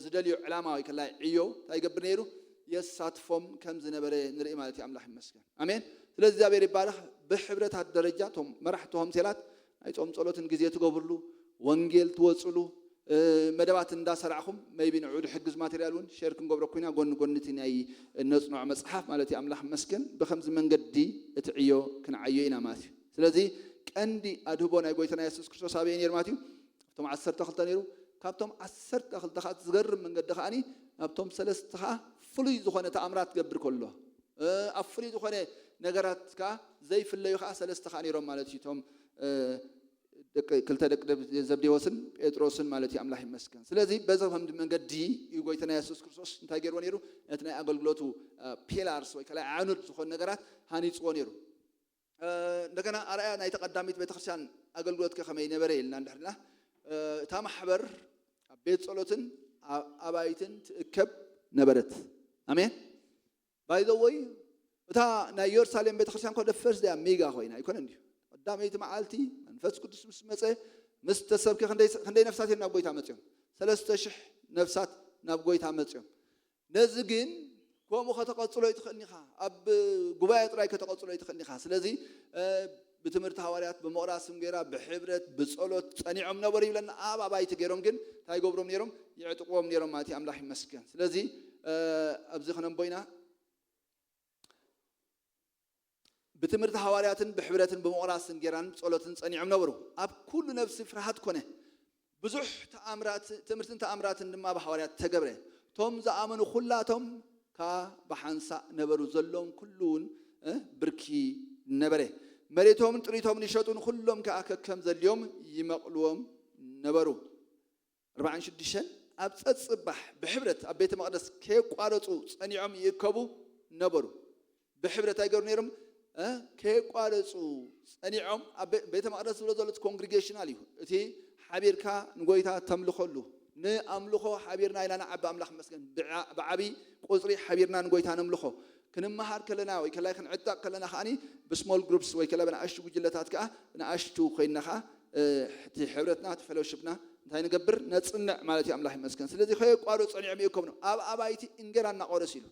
ዝደልዮ ዕላማ ወይ ከላይ ዕዮ እንታይ ይገብር ነይሩ የሳትፎም ከም ዝነበረ ንርኢ ማለት እዩ ኣምላኽ ይመስገን ኣሜን ስለዚ እግዚኣብሔር ይባረኽ ብሕብረታት ደረጃ እቶም መራሕቲ ሆምሴላት ናይ ፆም ፀሎትን ግዜ ትገብርሉ ወንጌል ትወፅሉ መደባት እንዳሰራዕኹም maybe ንዑ ድሕግዝ ማቴሪያል እውን ሼር ክንገብረኩ ኢና ጎኒ ጎኒ እቲ ናይ ነፅንዖ መፅሓፍ ማለት እዩ ኣምላኽ መስገን ብከምዚ መንገዲ እቲ ዕዮ ክንዓዮ ኢና ማለት እዩ ስለዚ ቀንዲ ኣድህቦ ናይ ጎይታና የሱስ ክርስቶስ ኣበየ ነይሩ ማለት እዩ ካብቶም ዓሰርተ ክልተ ነይሩ ካብቶም ዓሰርተ ክልተ ከዓ ዝገርም መንገዲ ከዓኒ ናብቶም ሰለስተ ከዓ ፍሉይ ዝኾነ ተኣምራት ትገብር ከሎ ኣብ ፍሉይ ዝኾነ ነገራት ከዓ ዘይፍለዩ ከዓ ሰለስተ ከዓ ነይሮም ማለት እዩ እቶም ክልተ ደቂ ዘብዴዎስን ጴጥሮስን ማለት እዩ ኣምላኽ ይመስገን ስለዚ በዚ ከም መንገዲ እዩ ጎይታና የሱስ ክርስቶስ እንታይ ገይርዎ ነይሩ ነቲ ናይ ኣገልግሎቱ ፒላርስ ወይ ከላይ ዓኑድ ዝኾኑ ነገራት ሃኒፅዎ ነይሩ እንደገና ኣርኣያ ናይ ተቐዳሚት ቤተክርስትያን ኣገልግሎት ከመይ ነበረ ኢልና እንድሕርና እታ ማሕበር ኣብ ቤት ጸሎትን ኣባይትን ትእከብ ነበረት ኣሜን ባይዘወይ እታ ናይ ኢየሩሳሌም ቤተክርስትያን ኮ ደፈርስ ያ ሜጋ ኮይና ኣይኮነን ድዩ ቀዳመይቲ መዓልቲ መንፈስ ቅዱስ ምስ መፀ ምስ ተሰብከ ክንደይ ነፍሳት እዮም ናብ ጎይታ መፅኦም ሰለስተ ሽሕ ነፍሳት ናብ ጎይታ መፅኦም ነዚ ግን ከምኡ ከተቐፅሎ ይትኽእልኒ ኢኻ ኣብ ጉባኤ ጥራይ ከተቐፅሎ ይትኽእልኒ ኢኻ ስለዚ ብትምህርቲ ሃዋርያት ብምቕራስ እንጌራ ብሕብረት ብፀሎት ፀኒዖም ነበሩ ይብለና ኣብ ኣባይቲ ገይሮም ግን እንታይ ይገብሮም ነይሮም ይዕጥቅዎም ነይሮም ማለት ኣምላኽ ይመስገን ስለዚ ኣብዚ ከነንቦ ኢና ብትምህርቲ ሃዋርያትን ብሕብረትን ብምቕራስን ጌራን ጸሎትን ጸኒዖም ነበሩ። ኣብ ኩሉ ነፍሲ ፍርሃት ኮነ። ብዙሕ ትምህርትን ተኣምራትን ድማ ብሃዋርያት ተገብረ። እቶም ዝኣመኑ ኩላቶም ከኣ ብሓንሳእ ነበሩ። ዘሎም ኩሉ እውን ብርኪ ነበረ። መሬቶምን ጥሪቶምን ይሸጡ፣ ንኹሎም ከኣ ከከም ዘድልዮም ይመቕልዎም ነበሩ። ኣርባዓን ሽዱሽተን ኣብ ጸጽባሕ ብሕብረት ኣብ ቤተ መቕደስ ከየቋረጹ ጸኒዖም ይእከቡ ነበሩ። ብሕብረት ኣይገሩ ነይሮም ከየቋረጹ ጸኒዖም ኣብ ቤተ መቕደስ ዝብሎ ዘሎ ኮንግሪጌሽናል እዩ። እቲ ሓቢርካ ንጎይታ ተምልኸሉ ንኣምልኾ ሓቢርና ኢና ንዓቢ ኣምላኽ መስገን ብዓቢ ቁጽሪ ሓቢርና ንጎይታ ነምልኾ ክንመሃር ከለና ወይ ከላይ ክንዕጠቕ ከለና ከዓኒ ብስሞል ግሩፕስ ወይ ከላ ብንኣሽቱ ጉጅለታት ከዓ ብንኣሽቱ ኮይንና ከዓ እቲ ሕብረትና እቲ ፌሎሽፕና እንታይ ንገብር ነፅንዕ ማለት እዩ ኣምላኽ ይመስገን ስለዚ ከየቋርፅ ፀኒዖም ይእከቡ ነው ኣብ ኣባይቲ እንጌራ እናቆረስ ኢሉ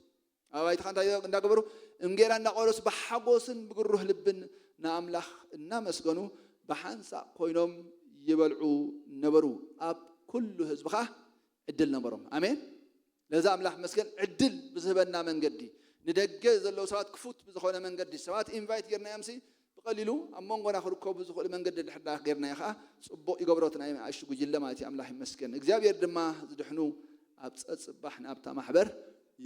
ኣብ ኣባይትኻ እንታይ እንዳገበሩ እንጌራ እናቆረስ ብሓጎስን ብግሩህ ልብን ንኣምላኽ እናመስገኑ ብሓንሳእ ኮይኖም ይበልዑ ነበሩ ኣብ ኩሉ ህዝብኻ ዕድል ነበሮም ኣሜን ለዛ ኣምላኽ መስገን ዕድል ብዝህበና መንገዲ፣ ንደገ ዘለዉ ሰባት ክፉት ብዝኾነ መንገዲ ሰባት ኢንቫይት ጌርናዮምሲ፣ ብቐሊሉ ኣብ መንጎና ክርከቡ ዝኽእሉ መንገዲ ድሕር ዳ ጌርናዮ ኸዓ ጽቡቕ ይገብሮ፣ እቲ ናይ ኣሽቱ ጉጅለ ማለት እዩ። ኣምላኽ ይመስገን። እግዚኣብሔር ድማ ዝድሕኑ ኣብ ጸጽባሕ ናብታ ማሕበር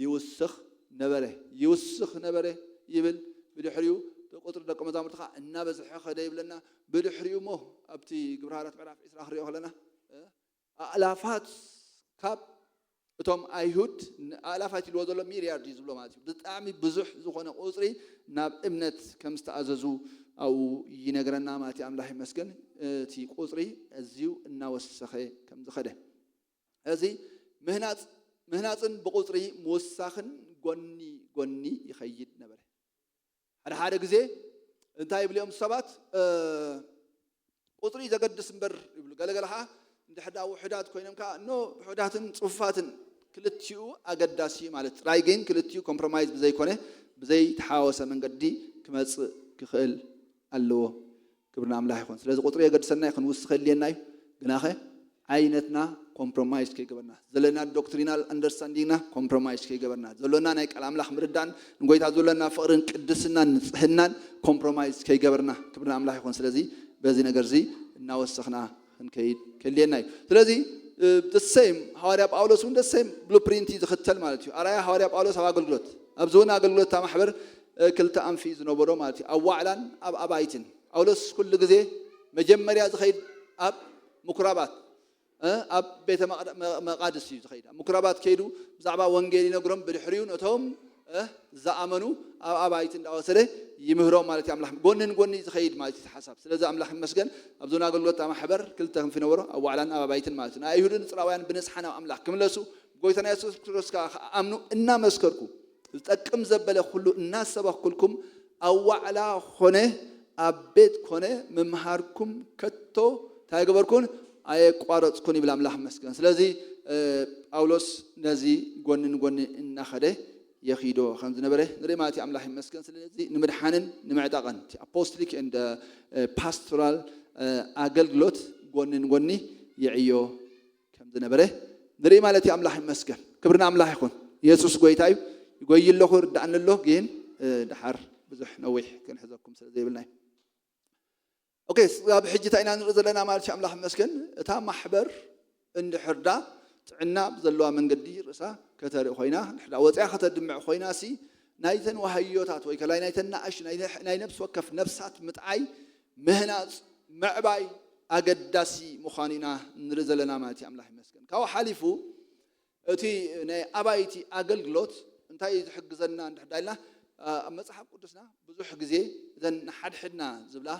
ይውስኽ ነበረ፣ ይውስኽ ነበረ ይብል። ብድሕሪኡ ቁጽሪ ደቂ መዛሙርቲ ኸዓ እናበዝሐ ኸደ ይብለና። ብድሕሪኡ እሞ ኣብቲ ግብረ ሃዋርያት ምዕራፍ ዕስራ ክንሪኦ ከለና ኣእላፋት ካብ እቶም ኣይሁድ፣ ኣእላፋት ኢልዎ ዘሎ ሚልያርድ እዩ ዝብሎ ማለት እዩ። ብጣዕሚ ብዙሕ ዝኾነ ቁጽሪ ናብ እምነት ከም ዝተኣዘዙ ኣብኡ ይነግረና ማለት እዩ። ኣምላኽ ይመስገን። እቲ ቁጽሪ ኣዝዩ እናወሰኸ ከም ዝኸደ። እዚ ምህናጽ ምህናጽን ብቁጽሪ ምውሳኽን ጎኒ ጎኒ ይኸይድ ነበረ። ሓደ ሓደ ግዜ እንታይ ይብሉ እዮም ሰባት? ቁጽሪ ዘገድስ እምበር ይብሉ። ገለገለ ኸዓ እንድሕር ደኣ ውሑዳት ኮይኖም ከኣ ኖ፣ ውሑዳትን ጽፉፋትን ክልቲኡ ኣገዳሲ ማለት ጥራይ፣ ግን ክልቲኡ ኮምፕሮማይዝ ብዘይኮነ ብዘይተሓዋወሰ መንገዲ ክመጽእ ክኽእል ኣለዎ። ክብሪ ንኣምላኽ ይኹን። ስለዚ ቁጽሪ የገድሰና እዩ፣ ክንውስኽ የድልየና እዩ። ግናኸ ዓይነትና ኮምፕሮማይዝ ከይገበርና፣ ዘለና ዶክትሪናል ኣንደርስታንዲንግና ኮምፕሮማይዝ ከይገበርና፣ ዘሎና ናይ ቃል ኣምላኽ ምርዳእን ንጎይታ ዘሎና ፍቕርን ቅድስናን ንጽህናን ኮምፕሮማይዝ ከይገበርና፣ ክብሪ ንኣምላኽ ይኹን። ስለዚ በዚ ነገር እዚ እናወሰኽና ክንከይድ ከድልየና እዩ። ስለዚ the same ሃዋርያ ጳውሎስ እውን the same blueprint እዩ ዝኽተል ማለት እዩ። ኣርኣያ ሃዋርያ ጳውሎስ ኣብ ኣገልግሎት፣ ኣብዚ እውን ኣገልግሎት እታ ማሕበር ክልተ ኣንፊ ዝነበሮ ማለት እዩ፣ ኣብ ዋዕላን ኣብ ኣባይትን። ጳውሎስ ኩሉ ግዜ መጀመርያ ዝኸይድ ኣብ ምኩራባት፣ ኣብ ቤተ መቓድስ እዩ ዝኸይድ። ኣብ ምኩራባት ከይዱ ብዛዕባ ወንጌል ይነግሮም፣ ብድሕሪኡ ነቶም ዝኣመኑ ኣብ ኣባይቲ እንዳወሰደ ይምህሮም ማለት እዩ። ኣምላኽ ጎኒ ንጎኒ ዝኸይድ ማለት እዩ ሓሳብ። ስለዚ ኣምላኽ ይመስገን፣ ኣብዞን ኣገልግሎት ማሕበር ክልተ ክንፊ ነበሮ፣ ኣብ ዋዕላን ኣብ ኣባይትን ማለት እዩ። ንኣይሁድን ንጽራውያን ብንስሓ ናብ ኣምላኽ ክምለሱ፣ ጎይታና የሱስ ክርስቶስ ከኣ ክኣምኑ እናመስከርኩ፣ ዝጠቅም ዘበለ ኩሉ እናሰበኽኩልኩም፣ ኣብ ዋዕላ ኾነ ኣብ ቤት ኮነ ምምሃርኩም ከቶ እንታይ ገበርኩን? ኣየቋረጽኩን ይብል። ኣምላኽ ይመስገን። ስለዚ ጳውሎስ ነዚ ጎኒ ንጎኒ እናኸደ የኺዶ ከም ዝነበረ ንርኢ ማለት እዩ። ኣምላኽ ይመስገን። ስለዚ ንምድሓንን ንምዕጣቕን እቲ ኣፖስቶሊክ and ፓስቶራል ኣገልግሎት ጎኒ ንጎኒ የዕዮ ከም ዝነበረ ንርኢ ማለት እዩ። ኣምላኽ ይመስገን። ክብሪ ንኣምላኽ ይኹን። የሱስ ጎይታ እዩ። ይጎይ ኣለኹ፣ ይርዳእኒ ኣሎ፣ ግን ድሓር ብዙሕ ነዊሕ ክንሕዘኩም ስለ ዘይብልና እዩ። ኦኬ፣ ኣብ ሕጂ እንታይ ኢና ንርኢ ዘለና ማለት እዩ? ኣምላኽ ይመስገን። እታ ማሕበር እንድሕር ዳ ጥዕና ብዘለዋ መንገዲ ርእሳ ከተርኢ ኮይና፣ እንድሕር ዳ ወፂኣ ከተድምዕ ኮይና ሲ ናይተን ዋህዮታት ወይ ከላይ ናይተን ንኣሽ ናይ ነብሲ ወከፍ ነብሳት ምጥዓይ፣ ምህናፅ፣ ምዕባይ ኣገዳሲ ምዃኑ ኢና ንርኢ ዘለና ማለት እዩ። ኣምላኽ ይመስገን። ካብኡ ሓሊፉ እቲ ናይ ኣባይቲ ኣገልግሎት እንታይ እዩ ዝሕግዘና እንድሕር ዳ ኢልና፣ ኣብ መጽሓፍ ቅዱስና ብዙሕ ግዜ እዘን ንሓድሕድና ዝብላ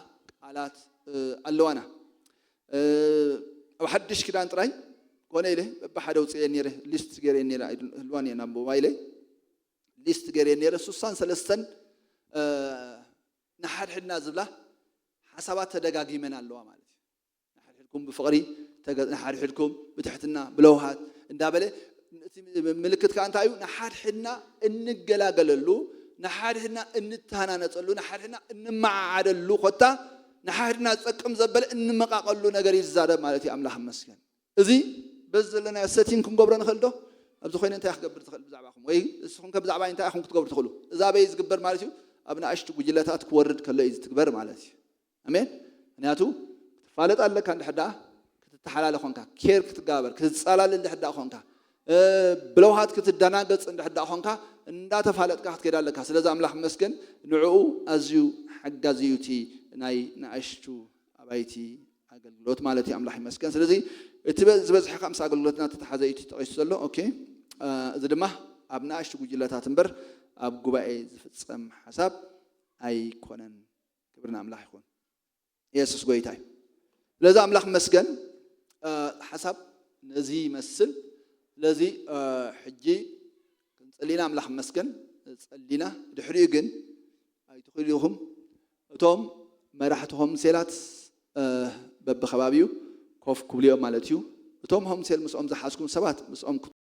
ቃላት ኣለዋና። ኣብ ሓድሽ ኪዳን ጥራይ ኮነ ኢለ በብሓደ ውፅኤ ነይረ፣ ሊስት ገይረ ነይረ፣ ኣይህልዋን እየ ናብ ሞባይለይ፣ ሊስት ገይረ ነይረ። ሱሳን ሰለስተን ንሓድሕድና ዝብላ ሓሳባት ተደጋጊመን ኣለዋ ማለት እዩ። ንሓድሕድኩም ብፍቕሪ፣ ንሓድሕድኩም ብትሕትና፣ ብለውሃት እንዳበለ እቲ ምልክት ከዓ እንታይ እዩ? ንሓድሕድና እንገላገለሉ፣ ንሓድሕድና እንተሃናነፀሉ፣ ንሓድሕድና እንመዓዓደሉ፣ ኮታ ንሓድሕድና ዝጠቅም ዘበለ እንመቃቀሉ ነገር እዩ ዝዛረብ ማለት እዩ። ኣምላኽ ይመስገን። እዚ በዚ ዘለናዮ ሰቲንግ ክንገብሮ ንኽእል ዶ? ኣብዚ ኮይነ እንታይ ክገብር ትኽእል ብዛዕባኹም? ወይ እስኹም ከ ብዛዕባ እንታይ ኢኹም ክትገብሩ ትኽእሉ? እዛ በይ ዝግበር ማለት እዩ ኣብ ንኣሽቱ ጉጅለታት ክወርድ ከሎ እዩ ዝትግበር ማለት እዩ። ኣሜን። ምክንያቱ ክትፋለጥ ኣለካ እንድሕር ደኣ ክትተሓላለ ኾንካ፣ ኬር ክትጋበር ክትጸላለ እንድሕር ደኣ ኾንካ፣ ብለውሃት ክትደናገጽ እንድሕር ደኣ ኾንካ እንዳተፋለጥካ ክትከይድ ኣለካ። ስለዚ ኣምላኽ መስገን ንዕኡ ኣዝዩ ሓጋዚ እዩ እቲ ናይ ንኣሽቱ ኣባይቲ ኣገልግሎት ማለት እዩ። ኣምላኽ ይመስገን። ስለዚ እቲ ዝበዝሐ ካብ ምስ ኣገልግሎትና ተተሓዘ እዩ ተጠቒሱ ዘሎ። ኦኬ፣ እዚ ድማ ኣብ ንኣሽቱ ጉጅለታት እምበር ኣብ ጉባኤ ዝፍጸም ሓሳብ ኣይኮነን። ክብሪ ንኣምላኽ ይኹን። የሱስ ጎይታ እዩ። ስለዚ ኣምላኽ መስገን። ሓሳብ ነዚ ይመስል። ስለዚ ሕጂ ክንጸሊ ኢና። ኣምላኽ መስገን ጸሊና ድሕሪኡ ግን ኣይትኽእሉ ኢኹም። እቶም መራሕቲ ሆምሴላት በብኸባቢኡ ኮፍ ክብሉ እዮም ማለት እዩ። እቶም ሆምሴል ምስኦም ዝሓዝኩም ሰባት ምስኦም